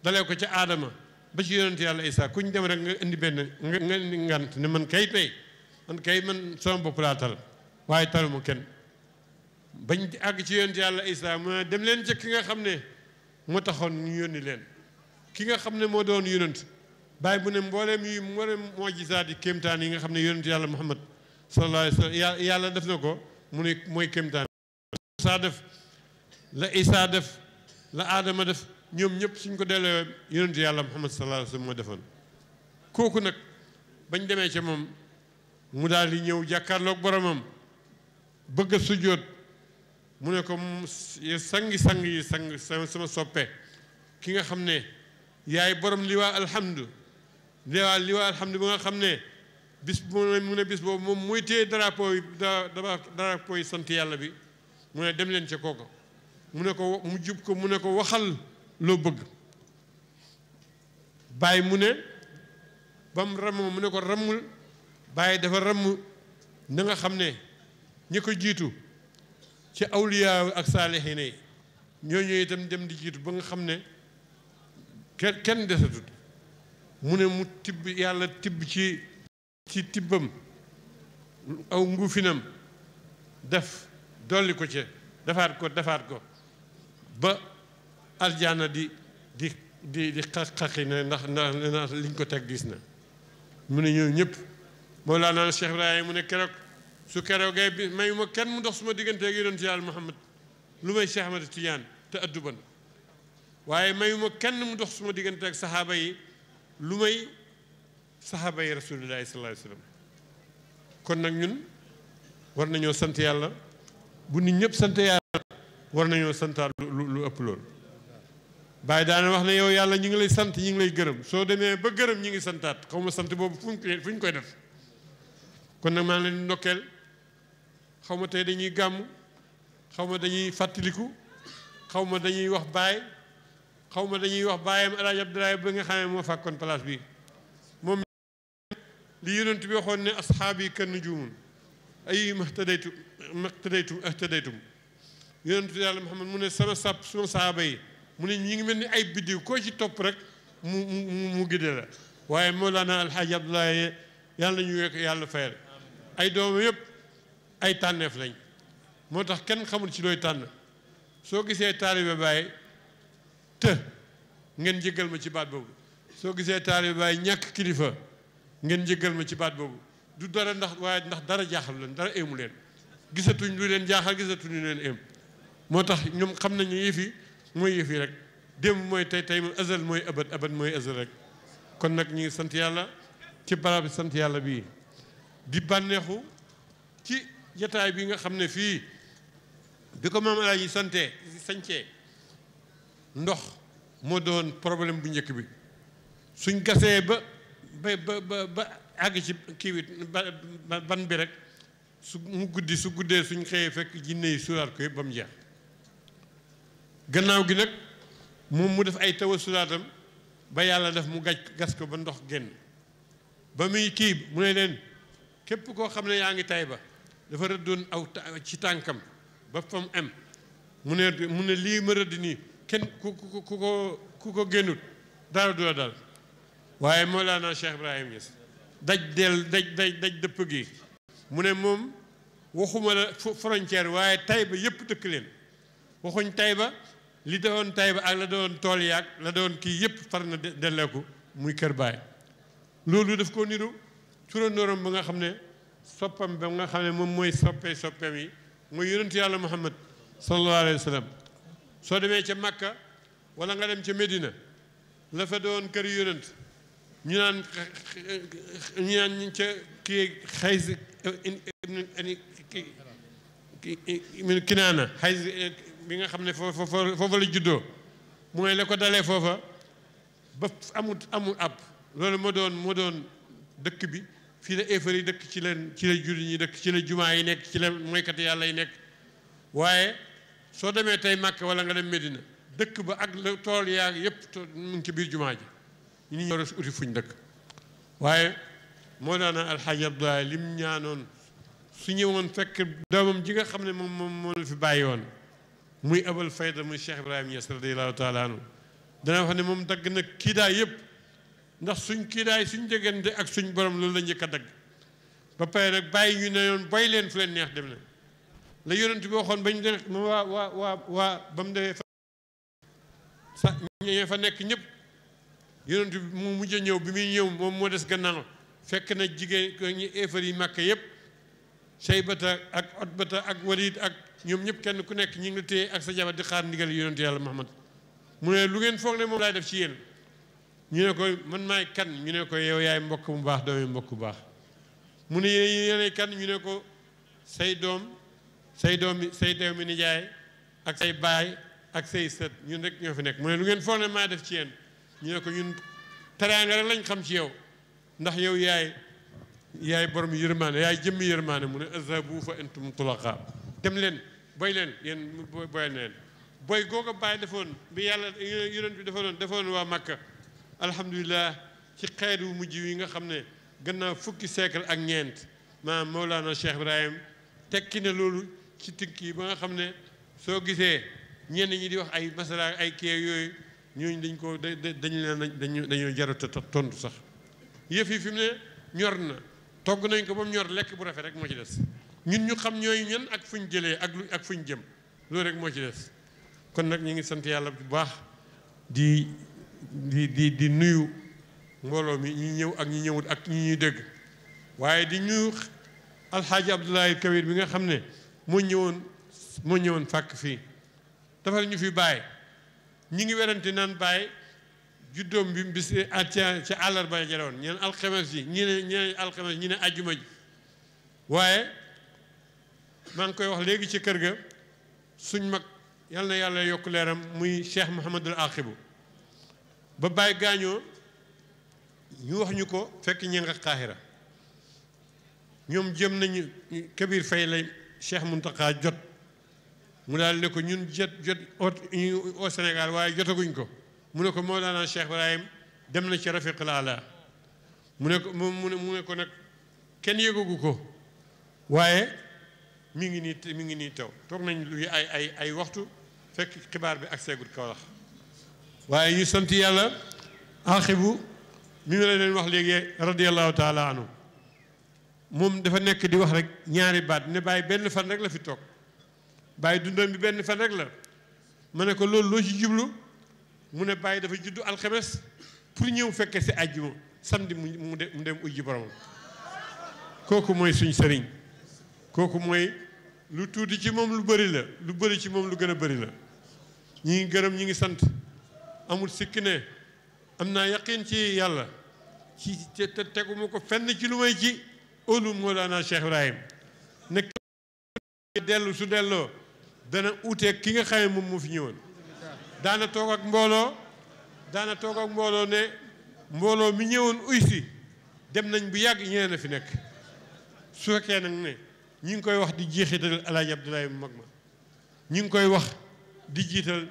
dalee ko ca aadama ba ci yonent yàlla Isaa kuñ dem rek nga indi benn nga indi ngant ne man kay man sama bopp laa tal waaye taluma kenn bañ àgg ci yonent yàlla Isaa mu dem leen ca ki nga xam ne moo taxoon ñu yónni leen ki nga xam ne moo doon yonent bàyyi bu ne mbooleem moojisaat yi kéemtaan yi nga xam ne yonent yàlla Muhammad sallallahu alayhi wa sallam yàlla def na ko mu ne mooy kéemtaan saa def la Isaa def la aadama def ñoom ñëpp suñ ko delloo yonent yàlla Muhammad sallallahu alayhi wa sallam moo defoon kooku nag bañ demee ca moom mu daal di ñëw jàkkaarloog boromam bëgg a sujjóot mu ne ko sangi-sang yi sama soppe ki nga xam ne yaay borom liwaa alhamdu liwaa alhamdu ba nga xam ne bis mu ne bis boobu moom mooy téye drapeau yi sant yàlla bi mu ne dem leen ca kooka mu ne ko mu jub ko mu ne ko waxal loo bëgg bàyyi mu ne ba mu ramm mu ne ko rammul bàyyi dafa ramm na nga xam ne ñi ko jiitu ci awliyaa ak saalihiina yi ñooñu itam dem di jiitu ba nga xam ne kenn desatut mu ne mu tibb yàlla tibb ci tibbam aw nguufinam def dolli ko ci defaat ko ba aljaana di xaqi ne ndax liñ ko teg gis na mu ne ñëw ñëpp Mawlana Cheikh Ibrahima mu ne keroog su keroogee bi mayu ma kenn mu dox suma diggante ak yonent yàlla Muhammad lu may Cheikh Ahmed Tidiane te adduban waaye mayu ma kenn mu dox suma diggante ak saxaaba yi lu may saxaaba yi rasulillahi sallallahu alayhi wa sallam kon nag ñun war nañoo sant yàlla bu nit ñëpp sant yàlla war nañoo santaat lu ëpp loolu Baye daana wax ne yow yàlla ñi ngi lay sant ñi ngi lay gërëm soo demee ba gërëm ñi ngi santaat xaw ma sant boobu fu ñu koy def kon nag maa ngi leen di ndokkeel xaw ma tey dañuy gàmm xaw ma dañuy fàttaliku xaw ma dañuy wax baay xaw ma dañuy wax baayam El Hadj Abdoulaye ba nga xam ne moo fàkkoon place bi moom li yonent bi waxoon ne asxaabi kan nujuumun ay mahtadaytum ahtadaytum yonent yàlla Muhammad mu ne sama saaba yi mu ne ñi ngi mel ni ay biddiw koo ci topp rek mu gidde la waaye Mawlana Alxaaji Abdoulaye yàlla ñu wekk yàlla fayal ay doomam yëpp ay tànneef lañ moo tax kenn xamul ci looy tànn soo gisee taalibe Baay te ngeen jéggal ma ci baat boobu soo gisee taalibe Baay ñàkk kilifa ngeen jéggal ma ci baat boobu du dara ndax waaye ndax dara jaaxal leen dara éemu leen gisatuñ lu leen jaaxal gisatuñ lu leen éem moo tax ñoom xam nañu yëfi mooy yëfi rek démb mooy tey mooy azal mooy abad mooy azal rek kon nag ñu ngi sant yàlla ci barab sant yàlla bii di bànneexu ci jataay bi nga xam ne fii bi ko maam Alaaji sañcee ndox moo doon problème bu njëkk bi suñ gasee ba àgg ci kii bi ban bi rek su guddee suñ xëyee fekk jinne yi suraat ko yëpp ba mu jeex gannaaw gi nag moom mu def ay tawasulaatam ba yàlla def mu gas ko ba ndox génn ba muy kii mu ne leen képp koo xam ne yaa ngi Tayba dafa rëddoon aw ci tànkam ba fa mu am mu ne lii ma rëdd nii kenn ku ko génnut dara du la dal waaye Mawlana Cheikh Ibrahim Niass daj dëpp gi mu ne moom waxuma la frontière waaye Tayba yëpp dëkk leen waxuñ Tayba li doon Tayba ak la doon tool yaag la doon kii yëpp far na delleeku muy Kër Baay loolu daf ko niru turandooram ba nga xam ne soppam ba nga xam ne moom mooy soppeem yi mooy yonentu yàlla Muhammad sallallahu alayhi wa sallam soo demee ca Makka wala nga dem ca Medina la fa doon kër yonent ñu naan ca kii Xays Kinaana Xays bi nga xam ne foofa la juddoo mooy la ko dalee foofa ba amul ab loolu moo doon dëkk bi fii la éefar yi dëkk ci la jullit ñi dëkk ci la jumaa yi nekk ci la mooykati yàlla yi nekk waaye soo demee tey Màkka wala nga dem Medina dëkk ba ak la tool yaa yëpp mu ngi ci biir jumaa ji ñu ñëw rek uti fuñ dëkk waaye moo daana alxaaji Abdoulaye lim ñaanoon su ñëwoon fekk doomam ji nga xam ne moom la fi bàyyi woon muy abal fayda muy Cheikh Ibrahima Niass radiyallahu taala anhu dana wax ne moom dagg na kiidaay yëpp ndax suñ kiidaay suñ déggante ak suñ borom loolu la njëkk a dagg ba pare nag bàyyi ñu ne yoon boy leen fu leen neex dem na la yonent bi waxoon bañ de waa ba mu defee sa ñee fa nekk ñëpp yonent bi mu mujj a ñëw bi muy ñëw moom moo des gannaaw fekk na jigéen ko ñu éefar yi màkk yëpp Saybata ak Otbata ak Walid ak ñoom ñëpp kenn ku nekk ñi ngi la téye ak sa jabar di xaar ndigal yonent yàlla Muhammad mu ne lu ngeen foog ne moom laay def ci yéen ñu ne ko man maay kan ñu ne ko yow yaay mbokk mu baax doomi mbokk bu baax mu ne yéenay kan ñu ne ko say doom mi nijaay ak say baay ak say sët ñun rek ñoo fi nekk mu ne lu ngeen foog ne maa def ci yéen ñu ne ko ñun teraanga rek lañ xam ci yow ndax yow yaay borom yërmaane yaay jëmmi yërmaane mu ne azhabu fa antum tulaqa dem leen boy leen yéen boy leen boy googa bàyyi defoon bi yàlla yonent bi defoon waa Makka alhamdulilah ci xeetu mujj yi nga xam ne gannaaw fukki siècle ak ñeent maanaam Mawlana Cheikh Ibrahim tekki na loolu ci tënk yi ba nga xam ne soo gisee ñenn ñi di wax ay masala ay kii yooyu ñooñu dañoo jarut a tontu sax yëf yi fi mu ne ñor na togg nañ ko ba mu ñor lekk bu rafet rek moo ci des ñun ñu xam ñooy ñan ak fuñ jëlee ak fuñ jëm loolu rek moo ci des kon nag ñu ngi sant yàlla bu baax di nuyu mbooloo mi ñi ñëw ak ñi ñëwut ak ñi ñuy dégg waaye di nuyu alxaaji Abdoulaye Kabir bi nga xam ne moo ñëwoon fàkk fii dafa ñu fi bàyyi ñi ngi werante naan bàyyi juddoom bi bis ca àllarba jaroon ñeen alxames yi ñi ne alxames ñi ne ajjuma ji waaye maa ngi koy wax léegi ci kër ga suñ mag yal na yàlla yokk leeram muy Cheikh Mouhamadul Aqibu ba bàyyi gaañoo ñu wax ñu ko fekk ñi nga Qahira ñoom jëm nañu Kabir Fay lay Cheikh Muntaqa jot mu daal ne ko ñun jot au Sénégal waaye jotaguñ ko mu ne ko Mawlana Cheikh Ibrahim dem na ci rafiqul ala mu ne ko nag kenn yëgagu ko waaye mi ngi nii taw toog nañ lu ay waxtu fekk xibaar bi ak seegut Kawlax waaye ñu sant yàlla Aqibu mi ngi leen wax léegi radiyallahu taala anhu moom dafa nekk di wax rek ñaari baat ne bàyyi benn fan rek la fi toog bàyyi dundam bi benn fan rek la ma ne ko loolu loo ci jublu mu ne bàyyi dafa juddu alxames pour ñëw fekke si àjjuma samedi mu dem ujji boromam. kooku mooy suñ sëriñ kooku mooy lu tuuti ci moom lu bëri la lu bëri ci moom lu gën a bëri la. ñi ngi gërëm ñi ngi sant amul sikk ne am naa yaqin ci yàlla ci te teguma ko fenn ci lu may ci óolu Mawlana Cheikh Ibrahim nekk dellu su delloo dana uuteeg ki nga xamee moom moo fi ñëwoon daana toog ak mbooloo ne mbooloo mi ñëwoon uy si dem nañ bu yàgg ñeneen a fi nekk su fekkee nag ne ñi ngi koy wax di jeexital Alaaji Abdoulaye mu mag ma ñi ngi koy wax di jiital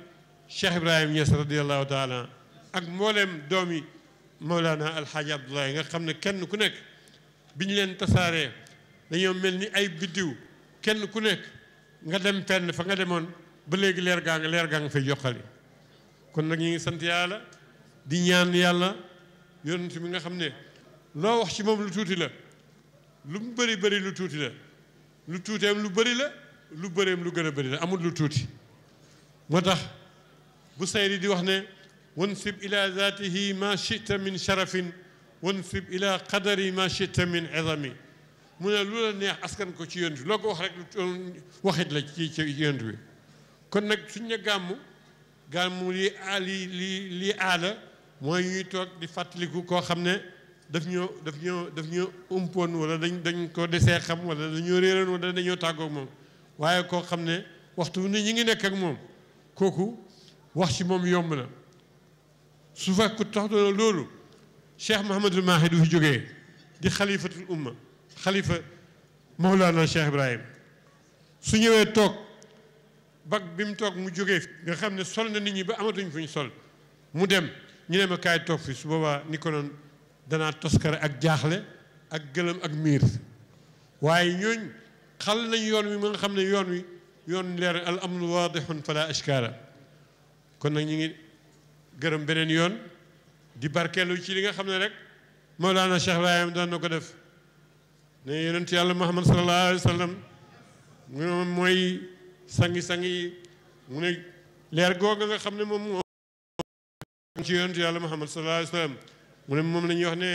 Cheikh Ibrahim Niass radiyallahu taala ak mbooleem doomi Mawlana Alxaaji Abdoulaye nga xam ne kenn ku nekk bi ñu leen tasaaree dañoo mel ni ay biddiw kenn ku nekk nga dem fenn fa nga demoon ba léegi leer gaa nga fay joxali kon nag ñu ngi sant yàlla di ñaan yàlla yonent bi nga xam ne loo wax ci moom lu tuuti la lu mu bëri bëri lu tuuti la lu tuuteem lu bëri la lu bëreem lu gën a bëri la amul lu tuuti moo tax bu sayri di wax ne wansib ila zatihi ma chita min sharafin wansib ila qadari ma chita min izami mu ne lu la neex askan ko ci yonent bi loo ko wax rek waxit la ci yonent bi kon nag suñ ne gàmmu lii aada mooy ñuy toog di fàttaliku koo xam ne daf ñoo umpoon wala dañ ko desee xam wala dañoo réeroon wala dañoo tàggoog moom waaye koo xam ne waxtu ni ñi ngi nekk ak moom kooku wax ci moom yomb na su fekk tax doona loolu Cheikh Mouhamadul Mahi du fi jógee di xalifatul umma xalifa Mawlana Cheikh Ibrahim su ñëwee toog bag bi mu toog mu jógee nga xam ne sol na nit ñi ba amatuñ fu ñu sol mu dem ñu ne ma kaay toog fi su boobaa ni ko noon danaa toskare ak jaaxle ak gëlëm ak miir waaye ñooñ xal nañ yoon wi ma nga xam ne yoon leer al amnu waadihun fala ashkaala kon nag ñu ngi gërëm beneen yoon di barkeelu ci li nga xam ne rek Mawlana Cheikh Ibrahim daan na ko def ne yonent yàlla Muhammad sallallahu alayhi wa sallam moom mooy sangi-sangi mu ne leer googa nga xam ne moom moo ci yonent yàlla Muhammad sallallahu alayhi wa sallam mu ne moom la ñuy wax ne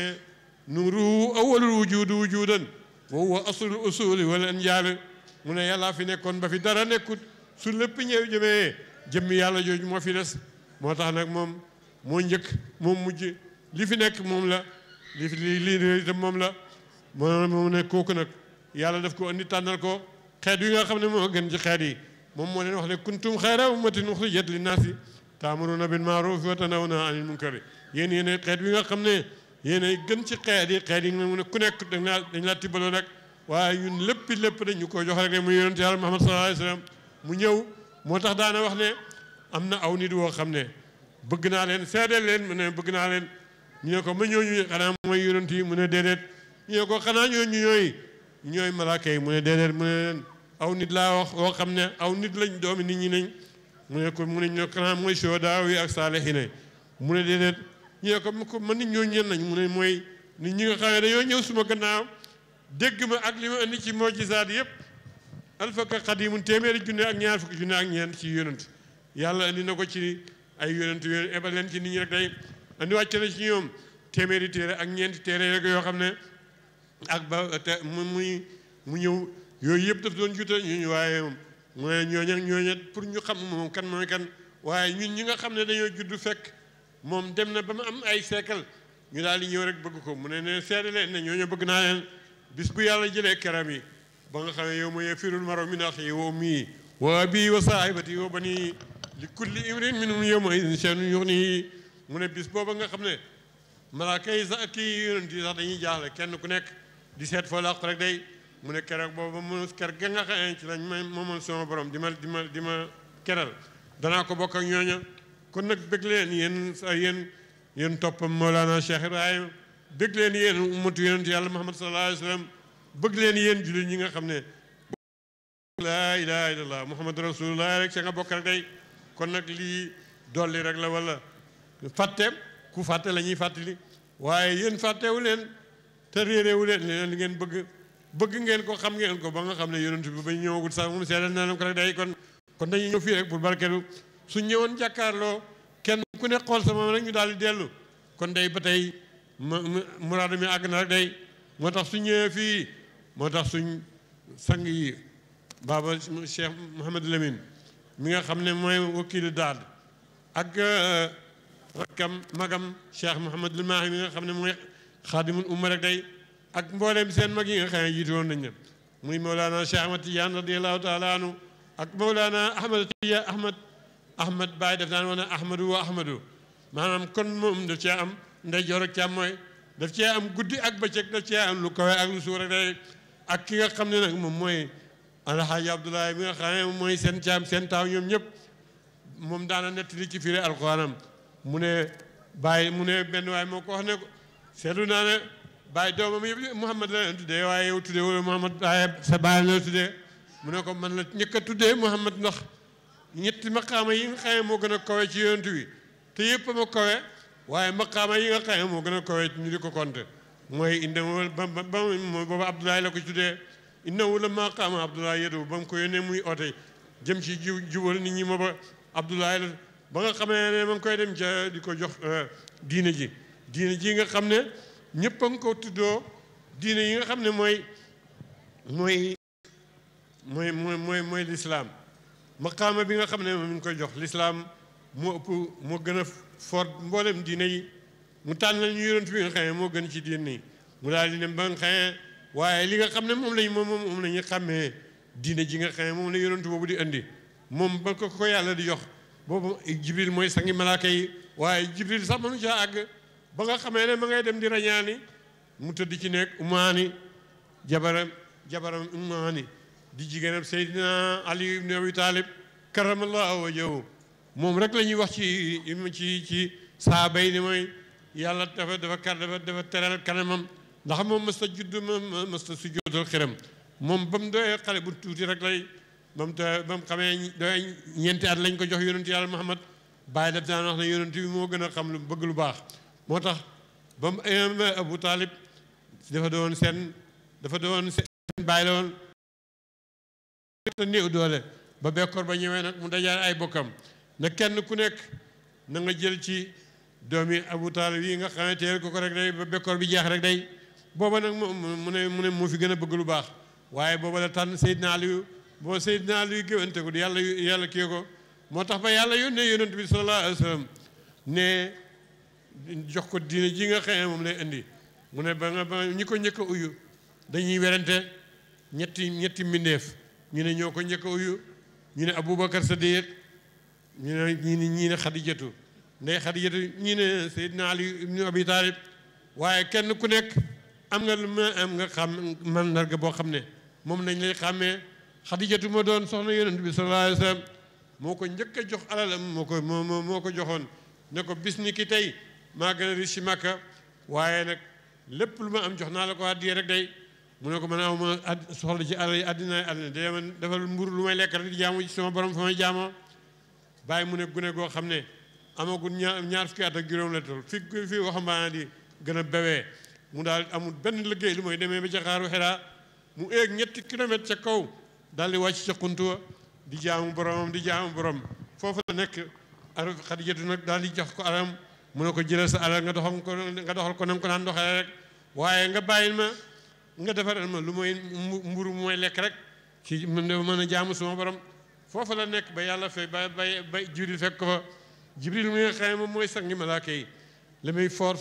nuruhu awwalul wujudan wa huwa aslul usuli wala anjaal mu ne yàllaa fi nekkoon ba fi dara nekkut su lépp ñëw jëmee jëmmi yàlla jooju moo fi des moo tax nag moom moo njëkk moom mujj li fi nekk moom la lii itam moom la moom ne kooku nag yàlla daf ko andi tànnal ko xeet yi nga xam ne moo gën ci xeet yi moom moo leen wax ne kuntum xayra ummatin uxrijat linnaasi taamuruna bil ma'rufi wa tanhawna anil munkari yéen yéen xeet yi nga xam ne yéen gën ci xeet yi mu ne ku nekk dañ laa tibbaloo rek waaye ñun lépp dañu ko jox rek ne mu yonent yàlla Muhammad sallallahu alayhi wa sallam mu ñëw moo tax daana wax ne am na aw nit woo xam ne bëgg naa leen seedeel leen mu ne bëgg naa leen ñu ne ko ma ñooñu xanaa mooy yonent yi mu ne déedéet ñu ne ko xanaa ñooñu ñooy malaaka yi mu ne déedéet mu ne leen aw nit laa wax woo xam ne aw nit lañ doomi nit ñi nañ mu ne ko mu ne ñu xanaa mooy shuhadaa yi ak saalihiin mu ne déedéet ñu ne ko man nit ñooñu ñen nañ mu ne mooy nit ñi nga xam ne dañoo ñëw suma gannaaw dégg ma ak li ma indi ci mujizaat yëpp alfaka xadimun téeméeri junne ak ñaar fukki junne ak ñeent ci yonent yàlla indi na ko ci ay yonent ebal leen ci nit ñi rek tey andi wàcc na ci ñoom téeméeri téere ak ñeenti téere rek yoo xam ne ak ba te mu ñëw yooyu yëpp daf doon juutal ñu waaye mu ne ñooña pour ñu xam moom kan mooy kan waaye ñun ñi nga xam ne dañoo juddu fekk moom dem na ba mu am ay siècle ñu daal di ñëw rek bëgg ko mu ne seede leen ne ñooñu bëgg naa leen bis bu yàlla jëlee keram yi ba nga xam ne yow ma yafirul maru min axi wa ummi wa abi wa saahibati wa bani li kulli imrin minhum yawma idin sha'nun yughnihi mu ne bis booba nga xam ne malaaka yi sax kii yonent yi sax dañuy jaaxle kenn ku nekk di seet foo làqu rek day mu ne keroog booba mu ker ga nga xam ne ci lañ may moomal sama borom di ma keral danaa ko bokk ak ñooña kon nag bëgg leen yéen toppam Mawlana Cheikh Ibrahim bëgg leen yéen ummatu yonent yàlla Muhammad sallallahu alayhi wa sallam bëgg leen yéen jullit ñi nga xam ne laa ilaha illallah Muhammad rasulullah rek sa nga bokk rek day kon nag lii dolli rek la wala fàtte ku fàtte la ñuy fàttali waaye yéen fàttewu leen te réeréewu leen li ngeen bëgg ngeen ko xam ngeen ko ba nga xam ne yonent bi ba ñëwagul sax moom seedal na ko rek day kon dañuy ñëw fii rek pour barkeelu su ñëwoon jàkkaarloo kenn ku ne xool sama rek ñu daal di dellu kon day ba tey muraadu mi àgg na rek day moo tax su ñëwee fii moo tax suñ sang yi baaba Cheikh Mouhamadou Lamine mi nga xam ne mooy wakiilu daad ak rakkam magam Cheikh Mouhamadul Mahi mi nga xam ne mooy xaadimul umma rek day ak mbooleem seen mag yi nga xam ne jiitu woon nañ ne muy Mawlana Cheikh Ahmad Tidiane radiyallahu taala anhu ak Mawlana Ahmad Baye daf daan woon ne Ahmadu wa Ahmadu maanaam kon moom daf cee am ndeyjoor ak càmmooy daf cee am guddi ak bëccëg daf cee am lu kawe ak lu suur rek day ak ki nga xam ne nag moom mooy Alhaaji Abdoulaye bi nga xam ne mooy seen caam seen taaw ñoom ñëpp moom daana nettali ci firi alxuraanam mu ne Baye mu ne benn waay moo ko wax ne ko seetlu naa ne Baye doomam yëpp Mouhamad la leen tuddee waaye yow tuddee wala Mouhamad Baye sa Baye la tuddee mu ne ko man la ñëkk a tuddee Mouhamad ndax ñetti maqaama yi nga xam ne moo gën a kawe ci yonent wi te yëpp ma kawe waaye maqaama yi nga xam ne moo gën a kawe ñu di ko compter mooy innahu boobu Abdoulaye la ko tuddee innahu la maqaama Abdoulaye yedu ba mu ko yónnee muy oote jëm ci jubal nit ñi ma ba Abdoulaye la ba nga xamee ne ma ngi koy dem ca di ko jox diine ji nga xam ne ñëpp a ngi ko tuddoo diine yi nga xam ne mooy lislaam maqaama bi nga xam ne moom mi ngi koy jox lislaam moo ëpp moo gën a fort mboolem diine yi mu tànn ñu yonent bi nga xam ne moo gën ci diine yi mu daal di dem ba nga xam ne waaye li nga xam ne moom la ñu xàmmee diine ji nga xam ne moom la yonent boobu di indi moom ba ko yàlla di jox boobu jibril mooy sangi malaaka yi waaye jibril sax mënu caa àgg ba nga xamee ne ma ngay dem di rañaani mu tëdd ci nekk umaani jabaram umaani di jigéenam Seydina Ali ibn Abi Talib karamallahu wajhahu moom rek la ñuy wax ci saaba yi ni mooy yàlla dafa teral kanamam ndax moom mësta judd mësta sujjóotal xiram moom ba mu doyee xale bu tuuti rek lay ba mu xamee doy ñeenti at lañ ko jox yonent yàlla Muhammad Baye daf daan wax ne yonent bi moo gën a xam lu bëgg lu baax moo tax ba mu Abu Talib dafa doon seen Baye la woon te néew doole ba bekkoor ba ñëwee nag mu dajaale ay bokkam na kenn ku nekk na nga jël ci doomi Abu Talib yi nga xam ne teel ko rek day ba bekkoor bi jeex rek day booba nag mu ne moo fi gën a bëgg lu baax waaye booba la tànn Seydina Aliyu boo Seydina Aliyu géwante ko yàlla kii ko moo tax ba yàlla yónnee yonent bi sallallahu alayhi wa sallam ne jox ko diine ji nga xam ne moom lay indi mu ne ba ñi ko njëkk a uyu dañuy werante ñetti mbindeef ñu ne ñoo ko njëkk a uyu ñu ne Aboubacar Sadiq ñii ne Xadijatu ndey Xadijatu ñii ne Seydina Ali ibnu Abi Talib waaye kenn ku nekk am nga xam mandarga boo xam ne moom nañ lay xàmmee Xadijatu ma doon soxna yonent bi sallallahu alayhi wa sallam moo ko njëkk a jox alalam moo ko joxoon ne ko bis ni ki tey maa gën a riche ci Makka waaye nag lépp lu ma am jox naa la ko àddiyee rek day mu ne ko man awma soxla ci alal yi àddina day man defal mburu lu may lekk rek di jaamu ci sama borom fa may jaamoo bàyyi mu ne gune goo xam ne amagul ñaar fukki at ak juróom la tol fi waxambaane di gën a bewee mu daal amul benn liggéey lu mooy demee ba ca xaaru Xiraa mu eeg 3 kilomètres ca kaw daal di wàcc ca xuntuwa di jaamu borom foofu la nekk Xadijatu nag daal di jox ko alam mu ne ko jëlal sa alal nga doxal ko nam ko naan doxalee rek waaye nga bàyyil ma nga defaral ma lu mooy mburu mu mooy lekk rek ci mën a jaamu suma borom foofu la nekk ba yàlla fay ba Jibril fekk ko fa Jibril mi nga xam ne moom mooy sangi malaaka yi li muy fort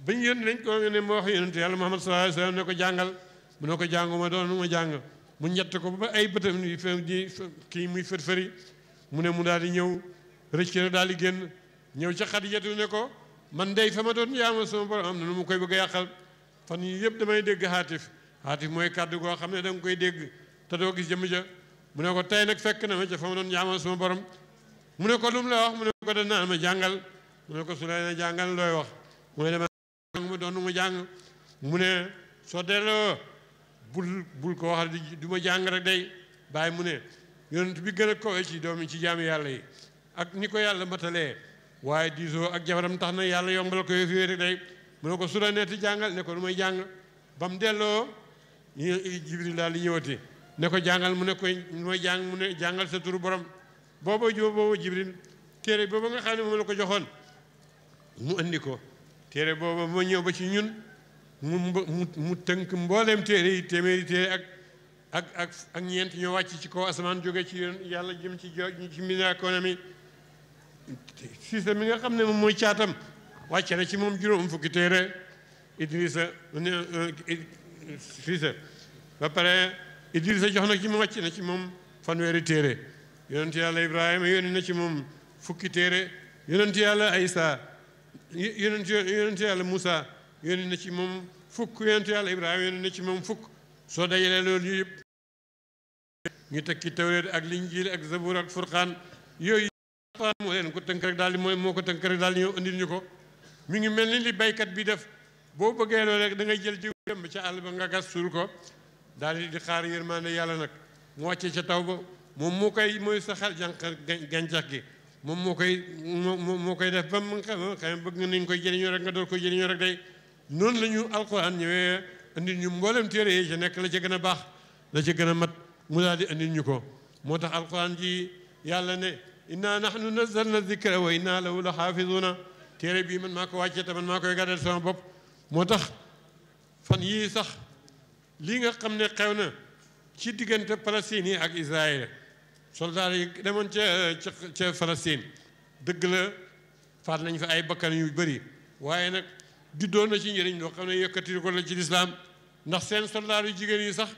bañ yónni nañ ko ne ma wax yonent yàlla Muhammad sallallahu alayhi wa sallam ne ko jàngal mu ne ko jànguma doon ma jàng mu ñett ko ba ay bëtam di kii muy fër-fëri mu ne mu daal di ñëw rëcc na daal di génn ñëw ca Xadijatu ne ko man dey fa ma doon jaamu sama borom am na lu mu koy bëgg a yàqal fan yii yëpp damay dégg xaatif mooy kàddu goo xam ne da nga koy dégg te doo gis jëmm ja mu ne ko tey nag fekk na ma ca fa ma doon jaamu sama borom mu ne ko lu mu la wax mu ne ko da naan ma jàngal mu ne ko su la jàngal looy wax mu ne dama doon ma jàng mu ne soo delloo bul ko wax du ma jàng rek day bàyyi mu ne yonent bi gën a kawe ci doomi ci jaami yàlla yi ak ni ko yàlla matalee waaye diisoo ak jabaram tax na yàlla yombal ko yëf yooyu rek day mu ne ko su la neeti jàngal ne ko du may jàng ba mu delloo Jibril daal di ñëwati ne ko jàngal mu ne koy mooy jàng mu ne jàngal sa turu borom booba Jibril téere booba nga xam ne moom la ko joxoon mu andi ko téere booba moo ñëw ba ci ñun mu tënk mbooleem téere yi téeméeri téere ak ñeent ñoo wàcc ci kaw asamaan jóge ci yàlla jëm ci mbindaakoonam yi Siise mi nga xam ne moom mooy caatam wàcce na ci moom juróom fukki téere Idrissa Siise ba pare Idrissa jox na ci moom wàcce na ci moom fanweeri téere yonent yàlla Ibrahima yónni na ci moom fukki téere yonent yàlla Isa yonent yàlla Moussa yónni na ci moom fukk yonent yàlla Ibrahima yónni na ci moom fukk soo dajalee loolu yëpp ñu tekki Tawreet ak Linjiil ak Zabuur ak Furqaan yooyu moo leen ko tënk rek daal di moo ko tënk rek daal di ñëw indil ñu ko mi ngi mel ni li baykat bi def boo bëggee loolu rek da ngay jël jiw dem ba ca àll ba nga gas suul ko daal di xaar yërmande yàlla nag mu wàccee ca taw ba moom mooy saxal gàncax gi moom moo koy def ba mu xam bëgg nga nañ koy jëriñoo rek nga door koy jëriñoo rek day noonu la ñu alquran ñëwee indil ñu mboolem téere yi ca nekk la ca gën a baax la ca gën a mat mu daal di indil ñu ko moo tax alquran ji yàlla ne inna nahnu nazzalna dhikra wa inna lahu la xaafiduna téere bii man maa ko wàccee te man maa koy gàddal sama bopp moo tax fan yii sax lii nga xam ne xew na ci diggante Palestine yi ak Israël soldat yi demoon ca Palestine dëgg la faat nañ fa ay bakkan yu bëri waaye nag juddoo na ci njëriñ loo xam ne yëkkati ko la ci lislaam ndax seen soldat yu jigéen yi sax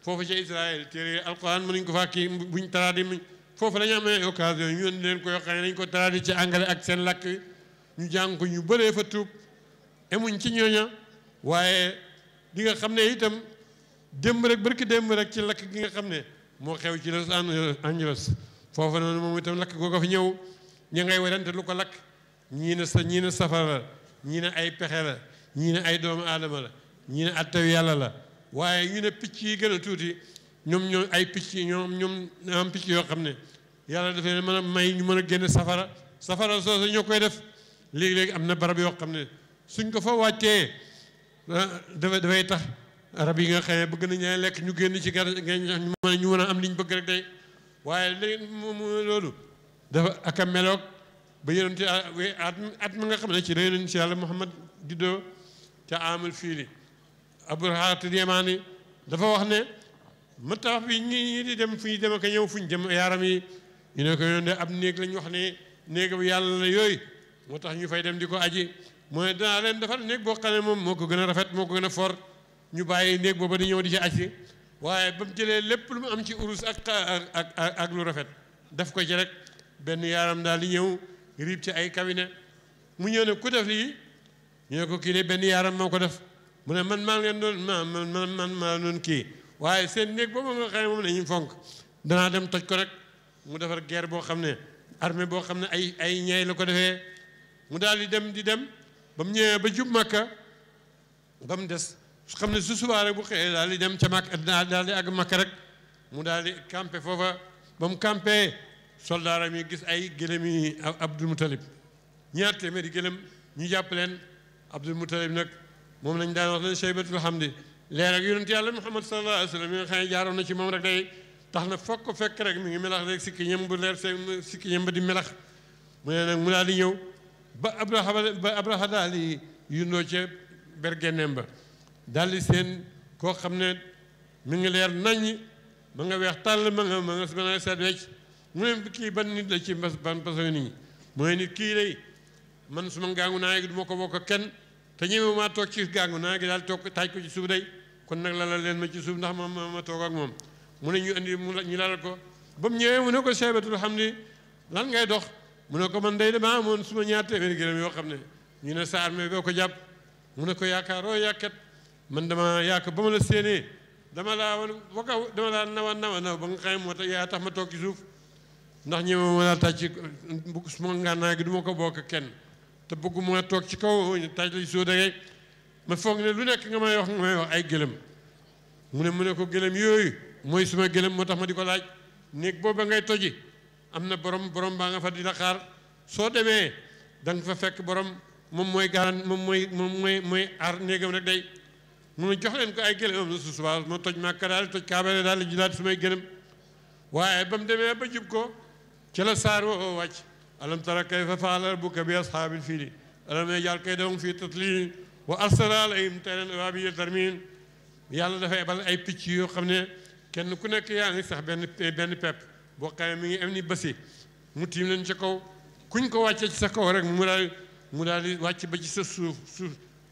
foofu ca Israël téere alquran mënuñ ko faa kii buñ taraadi foofu la ñu amee occasion ñu indi leen ko yoo xam ne dañ ko taraadi ci anglais ak seen làkk ñu jàng ko ñu bëree fa tuub emuñ ci ñooña waaye di nga xam ne itam démb rek barki démb rek ci lakk gi nga xam ne moo xew ci Los Angeles foofu noonu moom itam lakk googu fi ñëw ña ngay werante lu ko lakk ñii ne safara la ñii ne ay pexe la ñii ne ay doomu aadama la ñii ne attew yàlla la waaye ñu ne picc yi gën a tuuti ñoom ay picc ñoom am picc yoo xam ne yàlla dafay mën a may ñu mën a génne safara soosu ñoo koy def léegi-léegi am na barab yoo xam ne suñ ko fa wàccee dafay tax rab yi nga xam ne bëgg nañu lekk ñu génn ci gar ñu mën a am liñ bëgg rek day waaye léegi moom loolu dafa ak a meloog ba yonent at ma nga xam ne ci la yonent ci yàlla Muhammad juddoo ca amul fiili Abrahat Yamaani dafa wax ne ma tax bi ñi di dem fu ñu dem ak ñëw fu ñu dem yaaram yi ñu ne ko yoon de ab néeg lañ wax ne néeg bu yàlla la yooyu moo tax ñu fay dem di ko aji mooy danaa leen defar néeg boo xam ne moom moo ko gën a rafet moo ko gën a fort ñu bàyyi néeg booba di ñëw di ci aji waaye ba mu jëlee lépp lu mu am ci urus ak lu rafet def ko ci rek benn yaaram daal di ñëw riib ci ay cabinet mu ñëw ne ku def lii ñu ne ko kii de benn yaaram moo ko def mu ne man maa ngi leen doon man maa doon kii waaye seen néeg boobu nga xam ne moom la ñuy fonk danaa dem toj ko rek mu defar guerre boo xam ne armée boo xam ne ay ñeey la ko defee mu daal di dem ba mu ñëwee ba jub Makka ba mu des su xam ne su subaa rek bu xëyee daal di dem ca Makka daal di àgg Makka rek mu daal di campé foofa ba mu campé soldaaram yi gis ay gëlëm yi Abdul Mutalib ñaar téeméeri gëlëm ñu jàpp leen Abdul Mutalib nag moom lañ daan wax ne Shaybatul Hamdi leer ak yonent yàlla Muhammad sallallahu alayhi wa sallam yi nga xam ne jaaroon na ci moom rek day tax na foog ko fekk rek mi ngi melax rek sikki ñëm bu leer seen sikki ñëm ba di melax mu ne nag mu daal di ñëw ba Abraha daal di yundoo ca bergeneem ba daal di seen koo xam ne mi ngi leer naññ ma nga weex tàll ma nga seet wecc mu ne kii ban nit la ci ban façon nit ñi mooy nit kii lay man suma ngaangu naa gi du ma ko bokk kenn te ñëwee maa toog ci gàngu naa gi daal toog taaj ko ci suuf day kon nag lalal leen ma ci suuf ndax ma toog ak moom mu ne ñu indi ñu lalal ko ba mu ñëwee mu ne ko Shaybatul Hamdi lan ngay dox mu ne ko man day damaa amoon suma ñaar téeméeri gëlëm yoo xam ne ñu ne sa armée boo ko jàpp mu ne ko yaakaaroo yàkkat man dama yaaka ba ma la séenee dama laa nawa ba nga xam moo tax yaa tax ma toog ci suuf ndax ñëwee ma laa taj ci suma ngànnaay gi du ma ko bokk kenn te bëgguma toog ci kaw taj la suuf rek ma foog ne lu nekk nga may wax ay gëlëm mu ne ko gëlëm yooyu mooy suma gëlëm moo tax ma di ko laaj néeg booba ngay toji am na borom baa nga fa di la xaar soo demee da nga fa fekk borom moom mooy mooy aar néegam rek day mu ne jox leen ko ay gëlëm am na su subaa ma toj Makka daal toj Kaaba daal di jëlaat sumay gëlëm waaye ba mu demee ba jub ko ca la saar woo wàcc alam tara kayfa fa'ala rabbuka bi ashaabil fiili alam yaj'al kaydahum fii tadliil wa arsala alayhim tayran abaabiila tarmiihim yàlla dafay ebal ay picc yoo xam ne kenn ku nekk yaa ngi sax benn pepp boo xamee mi ngi am ni basi mu tiim leen ca kaw kuñ ko wàccee ci sa kaw rek mu daal di wàcc ba ci sa suuf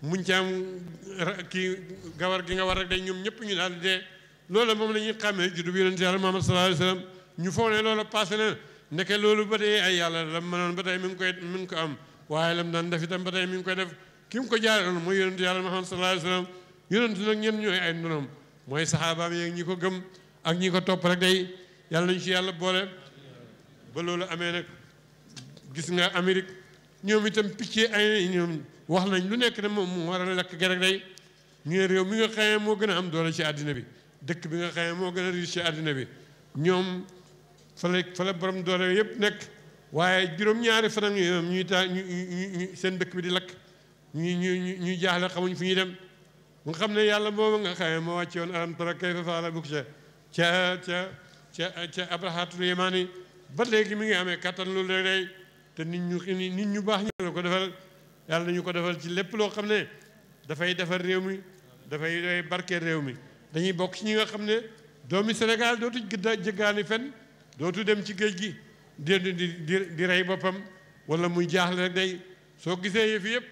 muñ ci am kii gawar gi nga war rek day ñoom ñëpp ñu daal di dee loolu moom la ñuy xàmmee juddu bi yonent yàlla Muhammad sallallahu alayhi wa sallam ñu foog ne loolu passé na ndeke loolu ba tey ay yàlla la mënoon ba tey mi ngi ko am waaye lam daan def itam ba tey mi ngi koy def ki mu ko jaaraloon mooy yonent yàlla Muhammad sallallahu alayhi wa sallam yonent nag ñen ñooy ay ndonom mooy saxaabaam yeeg ñi ko gëm ak ñi ko topp rek day yàlla nañu ci yàlla boole ba loolu amee nag gis nga Amérique ñoom itam picc ay ñoom wax nañ lu nekk ne moom mu war a lekk gerek day ñu ne réew mi nga xamee moo gën a am doole ci àddina bi dëkk bi nga xamee moo gën a riche ci àddina bi ñoom fale borom doole yëpp nekk waaye juróom-ñaari fan ak ñoom ñuy seen dëkk bi di lakk ñuy jaaxle xamuñ fu ñuy dem nga xam ne yàlla boobu nga xamee moo wàcce woon alam tara kayfa fa'ala rabbuka ca abrahatul yamani ba léegi mi ngi amee kattan loolu rek day te nit ñu baax ñu la ko defal yàlla nañu ko defal ci lépp loo xam ne dafay defar réew mi dafay barkeel réew mi dañuy bokk ci ñi nga xam ne doomi Sénégal dootu jëggaani fen dootu dem ci géej gi di rey boppam wala muy jaaxle rek day soo gisee yëf yëpp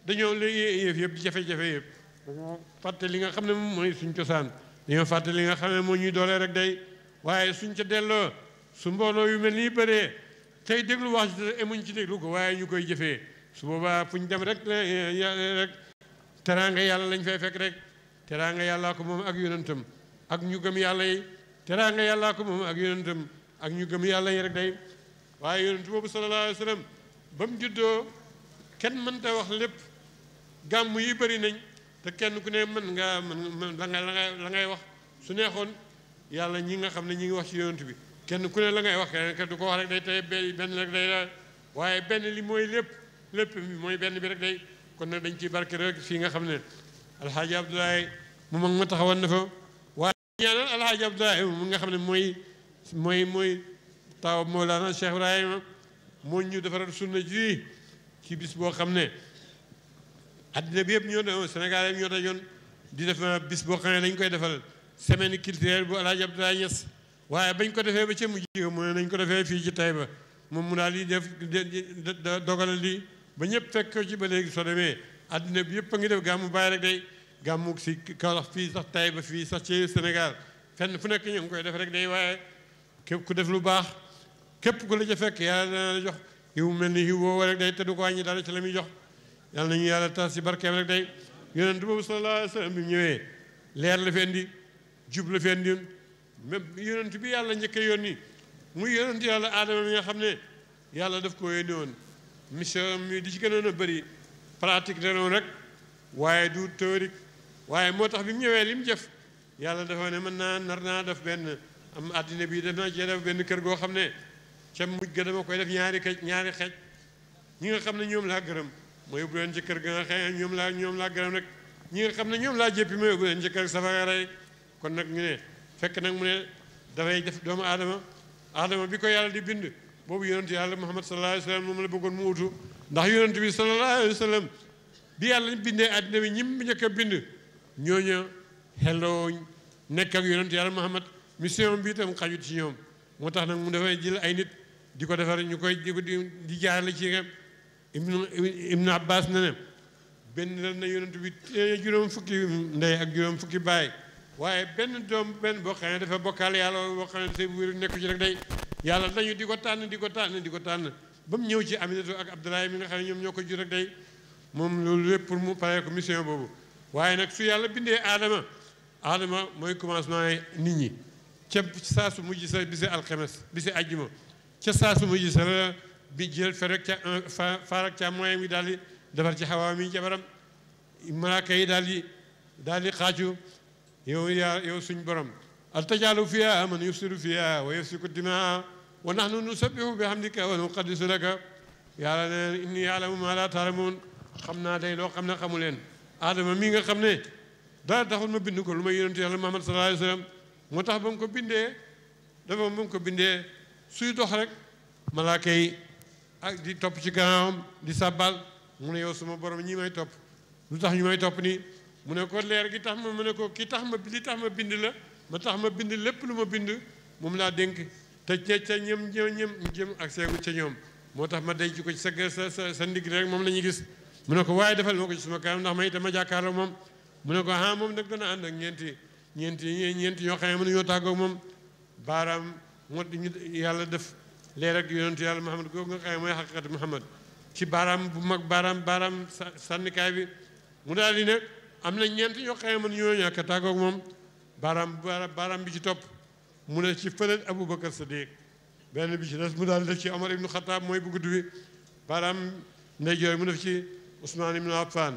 dañoo léegi yëf yëpp jafe-jafe yëpp dañoo fàtte li nga xam ne moom mooy suñ cosaan dañoo fàtte li nga xam ne moo ñuy doole rek day waaye suñ ca delloo su mbooloo yu mel nii bëree tey déglu wax ji emuñ ci déglu ko waaye ñu koy jëfee su boobaa fu ñu dem rek teraanga yàlla lañ fay fekk rek teraanga yàllaa ko moom ak yonentam ak ñu gëm yàlla yi teraanga yàllaa ko moom ak yonentam ak ñu gëm yàlla yi rek day waaye yonent boobu sallallahu alayhi wa sallam ba mu juddoo kenn mënta wax lépp gàmm yi bëri nañ te kenn ku ne mën la ngay wax su neexoon yàlla ñi nga xam ne ñi ngi wax ci yonent bi kenn ku ne la ngay wax kenn du ko wax rek day tey benn rek day la waaye benn li mooy lépp mooy benn bi rek day kon nag dañ ciy barke rek fii nga xam ne alhaaji Abdoulaye mu mag ma taxawoon na fa waaye ñaanal alhaaji Abdoulaye mu nga xam ne mooy taw Mawlana Cheikh Ibrahima moo ñu defaral sunna ji ci bis boo xam ne addina bi yëpp ñoo doon Sénégal yëpp ñoo dajoon di def bis boo xam ne dañ koy defal semaine culturelle bu alhaaji Abdoulaye Niass waaye bañ ko defee ba ca mujj mu ne nañ ko defee fii ci Taïba moom mu daal di def dogalal li ba ñëpp fekk ko ci ba léegi soo demee addina bi yëpp a ngi def gàmmu bàyyi rek day gàmmu si Kaolack fii sax Taïba fii sax ci Sénégal fenn fu nekk ñu ngi koy def rek day waaye képp ku def lu baax képp ku la ca fekk yàlla dana la jox yiw mel ni yiw woowu rek day te du ko wàññi dara ci la muy jox yàlla nañu yàlla tas si barkeem rek day yonent boobu sallallahu alayhi wa sallam bi mu ñëwee leer la fi indi jub la fi indi même yonent bi yàlla njëkk a yónni muy yonent yàlla aadama mi nga xam ne yàlla daf ko yónni woon mission mi di ci gënoon a bëri pratique da noonu rek waaye du théorique waaye moo tax bi mu ñëwee li mu jëf yàlla dafa ne mën naa nar naa def benn am àddina bi def naa cee def benn kër goo xam ne ca mujj ga dama koy def ñaari xeej ñi nga xam ne ñoom laa gërëm ma yóbbu leen ci kër ga nga xëy ñoom laa gërëm rek ñi nga xam ne ñoom laa jéppi ma yóbbu leen ci kër safara rey kon nag ñu ne fekk nag mu ne dafay def doomu aadama bi ko yàlla di bind boobu yonent yàlla Muhammad sallallahu alayhi wa sallam moom la bëggoon mu utu ndax yonent bi sallallahu alayhi wa sallam bi yàlla bindee àddina bi ñim njëkk a bind ñooñu xelloo nekk ak yonent yàlla Muhammad mission bi itam xajut ci ñoom moo tax nag mu dafay jël ay nit di ko defar ñu koy di jaarale ci Ibnu Abbas ne benn la na yonent bi juróom fukki ndey ak juróom fukki baay waaye benn doom benn boo xam ne dafa bokkaale yàlla boo xam ne say wéru nekku ci rek day yàlla dañu di ko tànn ba mu ñëw ci Aminatu ak Abdoulaye mi nga xam ne ñoom ñoo ko jur rek day moom loolu lépp pour mu paree ko mission boobu waaye nag su yàlla bindee aadama mooy commencement nit ñi ca saa su mujj sa bisi alxames bisi ajjuma ca saa su mujj sa la bi jël fe rek ca faarak ca moyen bi daal di defar ci xawaa mi jabaram malaaka yi daal di xaacu yow suñ borom al tajaalu fiha man yufsidu fiha wa yasfiku dimaa wa nahnu nusabbihu bihamdika wa nuqaddisu laka yàlla ne inni ya'lamu ma la ta'lamun xam naa day loo xam ne xamu leen aadama mi nga xam ne dara taxul ma bind ko lu may yonent yàlla Muhammad sallallahu alayhi wa sallam moo tax ba mu ko bindee suy dox rek malaaka yi ak di topp ci gannaawam di sàbbal mu ne yow suma borom ñi may topp lu tax ñu may topp nii mu ne ko leer gi tax ma mu ne ko ki tax ma li tax ma bind la ma tax ma bind lépp lu ma bind moom laa dénk te ca ñëm jëm ak seegu ca ñoom moo tax ma denc ko ci sa ndigg rek moom la ñuy gis mu ne ko waaye defal ma ko ci suma kanam ndax ma itam ma jàkkaarloo moom mu ne ko ah moom nag dana ànd ak ñeenti ñoo xam ne mënuñoo tàggoo moom baaraam moo yàlla def leer ak yonentu yàlla Muhammad googu nga xam ne mooy xaqiqatu Muhammad ci baaraam bu mag baaraam sànnikaay bi mu daal di ne am na ñeent ñoo xam ne mënuñoo ñàkk a tàggoo moom baaraam bi ci topp mu ne ci fële Aboubacar Sadiq benn bi ci des mu daal def ci Omar ibnu Xataab mooy bu gudd bi baaraam ndeyjoor mu def ci Ousmane ibnu Affan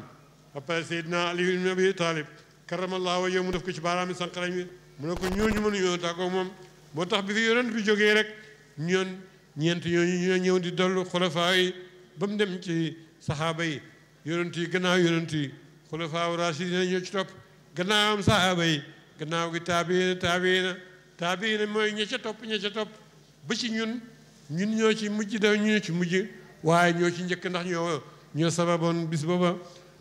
après Seydina Ali ibnu Abi Talib karamallahu wajhahu mu def ko ci baaraam sànqalañ bi mu ne ko ñooñu mënuñoo tàggoo moom moo tax bi fi yonent bi jógee rek ñeent ñooñu ñoo ñëw di dollu xulafaa yi ba mu dem ci saxaaba yi yonent yi gannaaw yonent yi xulafaa raasidiin ñoo ci topp gannaawam saxaaba yi gannaaw gi taabiina mooy ña ca topp ba ci ñun ñoo ci mujj daw ñoo ci mujj waaye ñoo ci njëkk ndax ñoo sababoon bis booba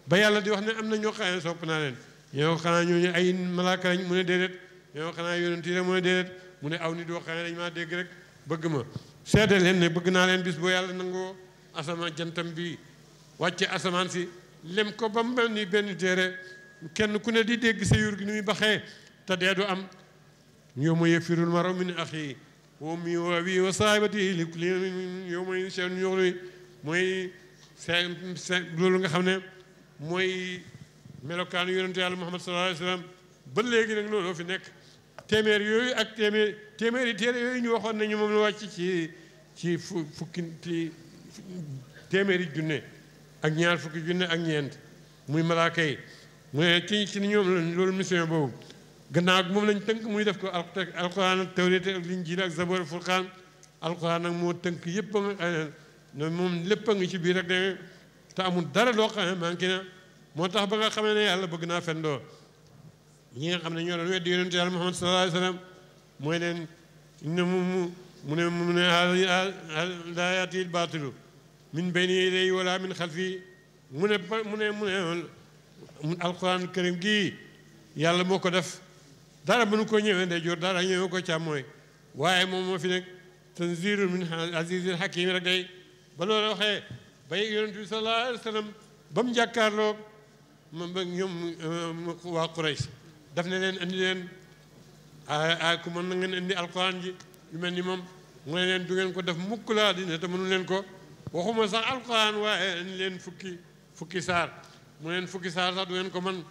ba yàlla di wax ne am na ñoo xam ne sopp naa leen ñoo xanaa ñooñu ay malaaka lañ mu ne déedéet ñoo xanaa yonent yi rek mu ne déedéet mu ne aw nit woo xam ne dañ maa dégg rek bëgg ma seede leen ne bëgg naa leen bis boo yàlla nangoo asamaan jantam bi wàcce asamaan si lem ko ba mu mel ni benn téere kenn ku ne di dégg sa yur gi ni muy baxee te dee du am yawma yafirul mar'u min axiihi wa ummihi wa abiihi wa saahibatihi li kulli yawmin sha'nun yughnihi mooy loolu nga xam ne mooy melokaanu yonentu yàlla Muhammad sallallahu alayhi wa sallam ba léegi nag looloo fi nekk téeméer yooyu ak téeméeri téere yooyu ñu waxoon nañu moom la wàcc ci fukki téeméeri junne ak ñaar fukki junne ak ñeent muy malaaka yi mu ne ci ni ñoom loolu mission boobu gannaaw moom lañ tënk muy def ko alquran ak tawreet ak linjiil ak zaboor furqaan alquran nag moo tënk yëpp a nga moom lépp a ngi ci biir rek de te amul dara loo xam ne manqué na moo tax ba nga xam ne yàlla bëgg naa fendoo ñi nga xam ne ñoo doon weddi yonent yàlla Muhammad sallallahu alayhi wa sallam mooy leen mu ne laa yaatil baatilu min bayni yadayhi wala min xalfi mu ne alquran karim gii yàlla moo ko def dara mënu ko ñëwee ndeyjoor dara ñëwee ko càmmooy waaye moom moo fi nekk tanziilun min azizil hakim rek day ba loolu waxee bay yonent bi sallallahu alayhi wa sallam ba mu jàkkaarloo ñoom waa Quraysh daf ne leen indi leen ku mën na ngeen indi alquran ji yu mel ni moom mu ne leen du ngeen ko def mukk laa dina te mënu leen ko waxuma sax alquran waaye indi leen fukki saar mu leen fukki saar sax du ngeen ko mën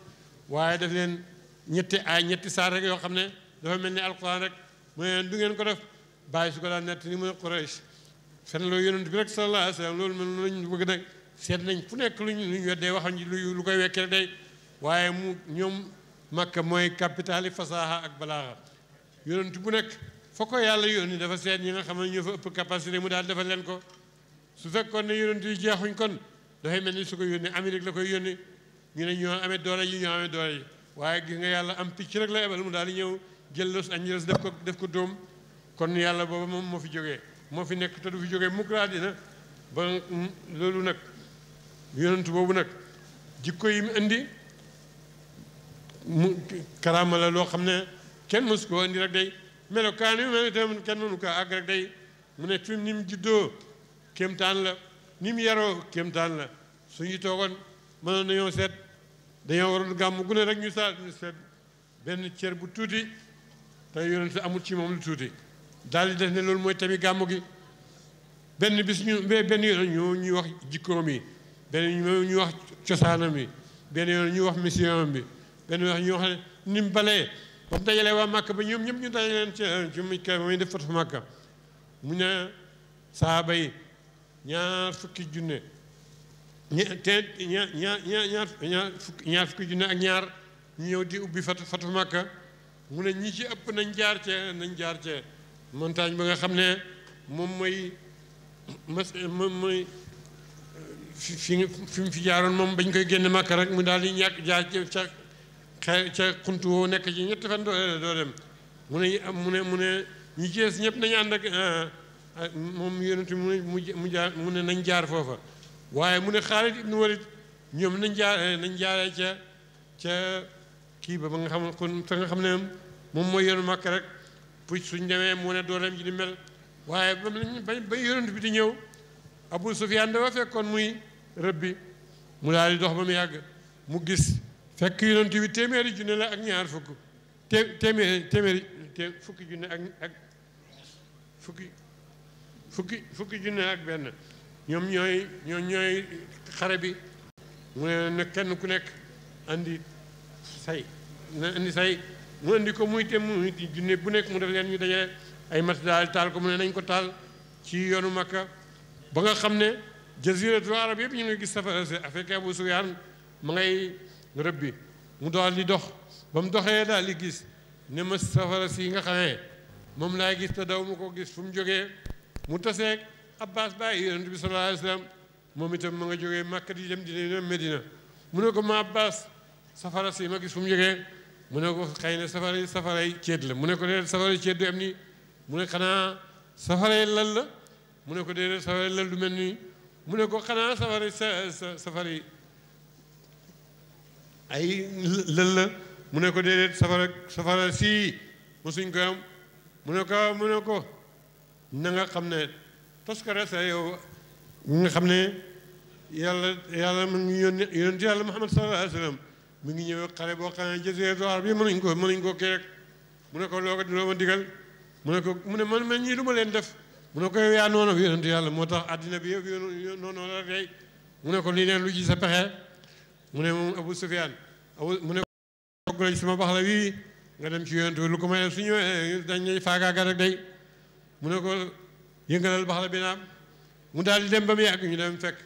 waaye daf leen ñetti saar rek yoo xam ne dafa mel ni alquran rek mu ne leen du ngeen ko def bàyyi su ko daan nett ni mu ne Quraysh fen loo yonent bi rek sallallahu alayhi wa sallam loolu mel lañ bëgg nag seet nañ fu nekk luñ weddee waxam ji lu koy wekkee rek day waaye ñoom Makka mooy capital yi fasaaxa ak balaaxa yonent bu nekk foo ko yàlla yónni dafa seet ñi nga xam ne ñoo fa ëpp capacité mu daal defal leen ko su fekkoon ne yonent yi jeexuñ kon dafay mel ni su ko yónni Amérique la koy yónni ñu ne ñoo amee doole yi ñoo amee doole yi waaye gis nga yàlla am picc rek la ebal mu daal di ñëw jël Los Angeles def ko dóom kon yàlla booba moom moo fi jógee moo fi nekk te du fi jógee mukk laa dina ba loolu nag yonent boobu nag jikko yi mu indi mu karaama la loo xam ne kenn mësu koo indi rek day melokaan yu mel itam kenn mënu ko àgg rek day mu ne fi ni mu juddoo kéemtaan la ni mu yaroo kéemtaan la suñu toogoon mënoon nañoo seet dañoo waroon gàmm gu ne rek ñu seet benn cër bu tuuti te yonent amul ci moom lu tuuti daal di def ne loolu mooy tamit gàmm gi benn bis benn yoon ñuy wax jikkoom yi benn ñu wax cosaanam yi benn yoon ñu wax mission bi benn yoon ñu wax ni mu balee ba mu dajalee waa Màkka ba ñoom ñëpp ñu dajale leen ci muy kay ba muy def fatu Màkka mu ne saaba yi ñaar fukki junne ñaar fukki junne ak ñaar ñu ñëw di ubbi fatu Màkka mu ne ñi ci ëpp nañ jaar ca montagne ba nga xam ne moom mooy fi mu fi jaaroon moom bañ koy génne Màkka rek mu daal di ñàkk jaar ca xuntu woo nekk ci ñetti fan doo dem mu ne ñi ci des ñëpp nañu ànd moom yonent bi mu ne nañ jaar foofa waaye mu ne Xaalid ibnu Walid ñoom nañ jaaree ca kii ba nga xam kon te nga xam ne moom mooy yoonu Màkk rek pour suñ demee mu ne dooleem ji di mel waaye ba yonent bi di ñëw Abu Sufyaan dafa fekkoon muy rëbbi mu daal di dox ba mu yàgg mu gis fekk yonent bi téeméeri junne la ak ñaar fukk fukki junne ak fukki junne ak benn ñoom ñooy xare bi mu ne kenn ku nekk andi say mu andi ko muy junne bu nekk mu def leen ñu dajale ay mat daal taal ko mu ne nañ ko taal ci yoonu Makka ba nga xam ne jaziratul arab yëpp ñu ngi gis safara si fekk Abu Sufyaan ma ngay rëbbi mu daal di dox ba mu doxee daal di gis ne ma safara si nga xamee moom laay gis te daw mu ko gis fu mu jógee mu taseeg Abbas bàyyi yonent bi sallallahu alayhi wa sallam moom itam ma nga jógee Makka di dem Medina mu ne ko ma Abbas safara si ma gis fu mu jógee mu ne ko xëy na safaray ceet la mu ne ko déedéet safaray ceet du am nii mu ne xanaa safaray lal la mu ne ko déedéet safaray lal du mel nii mu ne ko xanaa safari ay lël la mu ne ko déedéet safara si mosuñ ko am mu ne ko na nga xam ne toskare sa yow nga xam ne yàlla mu ngi yónni yàlla Muhammad sallallahu alayhi wa sallam mu ngi ñëw xare boo xam ne jaziratul arab bi mënuñ ko kii rek mu ne ko loo ma digal mu ne man ñii du ma leen def mu ne ko yow yaa noonu yonent yàlla moo tax àddina bi yëpp noonu la tey mu ne ko lii leen lu ci sa pexe mu ne moom Abu Sufyaan mu ne ko togg la ci sama bax la wii nga dem ci yonent bi lu ko may su ñëwee dañ lay faagaaga rek day mu ne ko yëngalal bax la bi naam mu daal di dem ba mu yàgg ñu dem fekk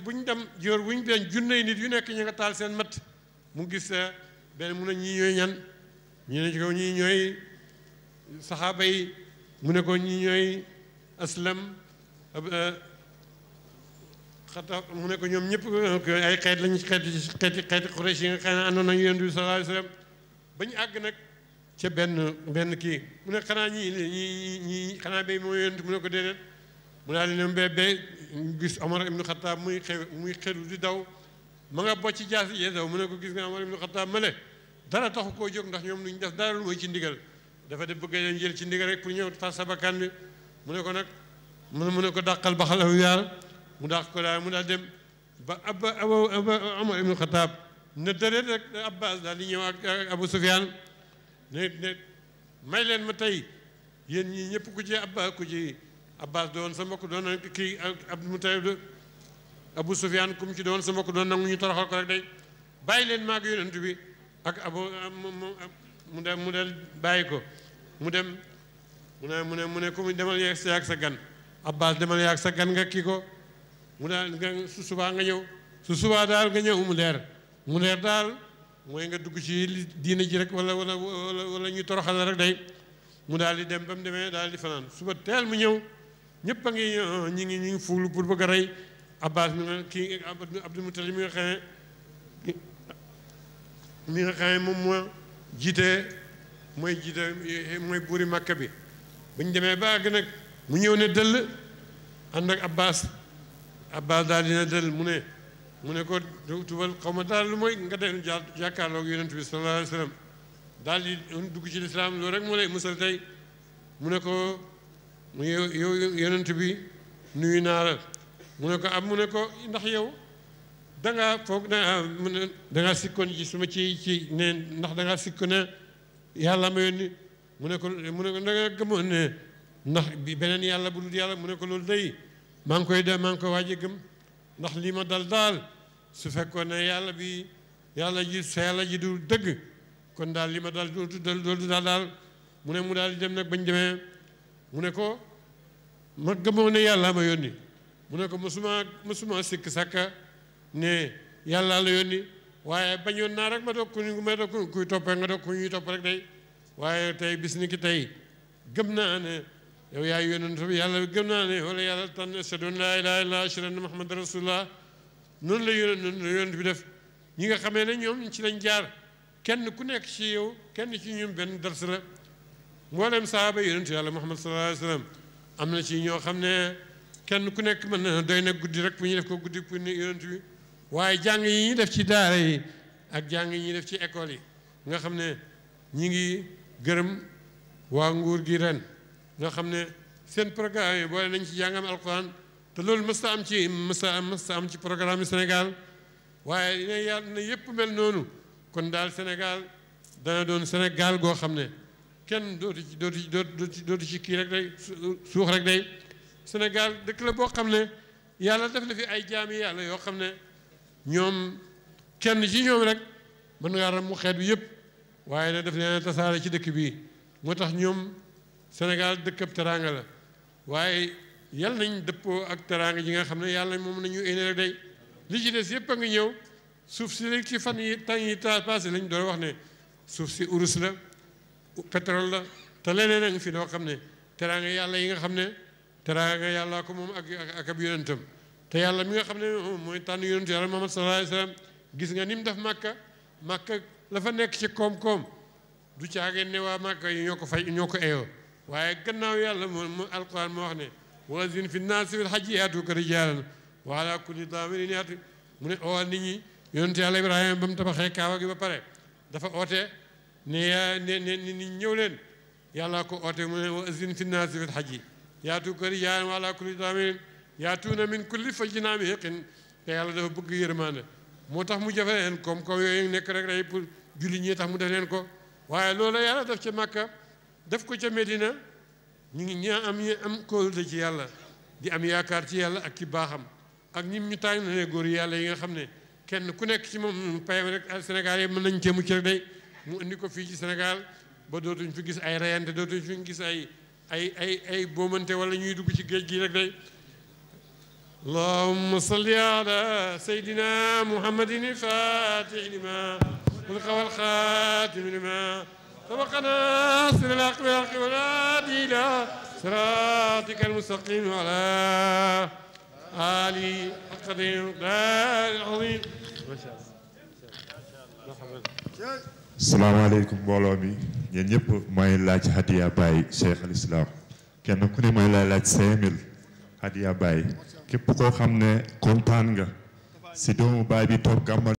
buñ dem jóor buñ dem junney nit yu nekk ñu nga taal seen mat mu gis benn mu ne ñii ñooy ñan ñu ne ci kaw ñii ñooy saxaaba yi mu ne ko ñii ñooy aslam xataab mu ne ko ñoom ñëpp ay xeet lañu xeeti Quraysh yi nga xam ne àndoon nañu Yonent bi sallallahu alayhi wa sallam ba ñu àgg nag ca benn kii mu ne xanaa ñii xanaa bay moo Yonent mu ne ko déedéet mu daal di ne bee gis Omar ibnu Xataab muy xelu di daw ma nga bocc jaasi yee daw mu ne ko gis nga Omar ibnu Xataab ma le dara taxu koo jóg ndax ñoom luñ def dara lu mooy ci ndigal dafa def bëgg leen jël ci ndigal rek pour ñëw fas sabakan bi mu ne ko nag mu ne ko dàqal ba xalafu yaar mu dàq ko daal mu daal dem ba Omar ibnu Xataab ne dëreet rek Abbas daal di ñëw ak Abu Sufyaan ne may leen ma tey yéen ñii ñëpp ku ci Abbas doon sa mbokk doon na kii Abdul Mutalib Abu Sufyaan kum ci doon sa mbokk doon nangu ñu toroxal ko rek day bàyyi leen maag yonent bi ak mu dem bàyyi ko mu dem mu ne ku mu demal yeeg sa ak sa gan Abbas demal yaag sa gan nga kii ko mu daal nga su subaa nga ñëw su subaa daal nga ñëw mu leer daal mooy nga dugg ci diina ji rek wala ñu toroxal la rek day mu daal di dem ba mu demee daal di fanaan suba teel mu ñëw ñëpp a ngi ñu ngi fuulu pour bëgg a rey Abbas mi nga kii Abdul Mutalib mi nga xam ne moom moo mooy buuri Makka bi bañ demee ba àgg nag mu ñëw ne dëll ànd ak Abbas daal dina dëll mu ne ko tubal xaw ma daal lu mooy nga dem jàkkaarloog yonent bi sallallahu alayhi wa sallam daal di dugg ci lislaam loolu rek moo lay musal tey mu ne ko yow yonent bi nuyu naa la mu ne ko ndax yow dangaa foog dangaa sikkoon ci suma ci ne ndax dangaa sikko ne yàlla ma yónni mu ne ko danga gëmoon ne ndax beneen yàlla bu dul yàlla mu ne ko loolu day maa ngi koy waaje gëm ndax lii ma dal daal su fekkoon ne yàlla ji du dëgg kon daal li ma daal dootu daal mu ne mu daal di dem nag bañ demee mu ne ko ma gëmoo ne yàlla ma yónni mu ne ko mosuma sikk sàkka ne yàlla la yónni waaye bañoon naa rek ma doog kuy toppee nga doog ku ñuy topp rek day waaye tey bis ni ki tey gëm naa ne yow yaay yónent bi yàlla gëm naa ne wala yàlla tànn ashhadu an laa ilaaha illallaah ashhadu anna muhammadan rasulullah noonu la yónent bi def ñi nga xamee ne ñoom ci lañ jaar kenn ku nekk ci yow kenn ci ñun benn dars la mboolem sahaaba yonent yàlla Muhammad sallallahu alayhi wa sallam am na ci ñoo xam ne kenn ku nekk mën na doy na guddi rek pour ñu def ko guddi pour ni yonent bi waaye jàng yi ñuy def ci daara yi ak jàng yi ñuy def ci école yi nga xam ne ñi ngi gërëm waa nguur gi ren nga xam ne seen programme yi boole nañ ci jàngam alquran te loolu mësta am ci programme yi Sénégal waaye ne yàlla na yëpp mel noonu kon daal Sénégal dana doon Sénégal goo xam ne kenn dootu ci kii rek day suux rek day Sénégal dëkk la boo xam ne yàlla def na fi ay jaami yàlla yoo xam ne ñoom kenn ci ñoom rek mën ngaa ram mu xeet bi yëpp waaye nag daf leen tasaare ci dëkk bii moo tax ñoom Sénégal dëkkab teraanga la waaye yal nañ dëppoo ak teraanga ji nga xam ne yàlla moom nañu éne rek day li ci des yëpp a ngi ñëw suuf si léegi ci fan yi temps yi passé lañ doon wax ne suuf si urus la pétrole la te leneen a ngi fi loo xam ne teraanga yàlla yi nga xam ne teraanga yàlla ko moom ak ab yonentam te yàlla mi nga xam ne mooy tànn yonent yàlla Muhammad sallallahu alayhi wa sallam gis nga ni mu def màkka la fa nekk ci koom-koom du caageen ne waa màkka yi ñoo ko fay ñoo ko eyoo waaye gannaaw yàlla mu alquran moo wax ne wa azin fi naasi bil hajji yaatuuka rijaalan wa ala kulli daamirin yaati mu ne oo nit ñi yonent yàlla Ibrahima ba mu tabaxee kaawa gi ba pare dafa oote ne nit ñi ñëw leen yàlla ko oote mu ne wa azin fi naasi bil hajji yaatuuka rijaalan wa ala kulli daamirin yaatuuna min kulli fajjin amiiqin te yàlla dafa bëgg yërmande moo tax mu jafe leen koom-koom yooyu nekk rek day pour julli ñi tax mu def leen ko waaye loolu yàlla def ca Makka def ko ca Medina ñu ngi am kóolute ci yàlla di am yaakaar ci yàlla ak ci baaxam ak ñim ñu tàng ne góor yàlla yi nga xam ne kenn ku nekk ci moom payam rek Sénégal yi mën nañ cee mucc rek day mu indi ko fii ci Sénégal ba dootuñ fi gis ay reyante dootuñ fi gis ay boomante wala ñuy dugg ci géej gi rek day اللهم صل على سيدنا محمد الفاتح لما خلق والخاتم لما سبقنا ناصر الحق بالحق والهادي الى صراطك المستقيم وعلى آله حق القدر العظيم ما شاء الله. salaamaaleykum mbooloo mi yéen ñëpp may laaj hadiya Baye Cheikh al Islam kenn ku ne may laaj 5000 hadiya Baye képp koo xam ne kontaan nga si doomu baay bi toog gàmmal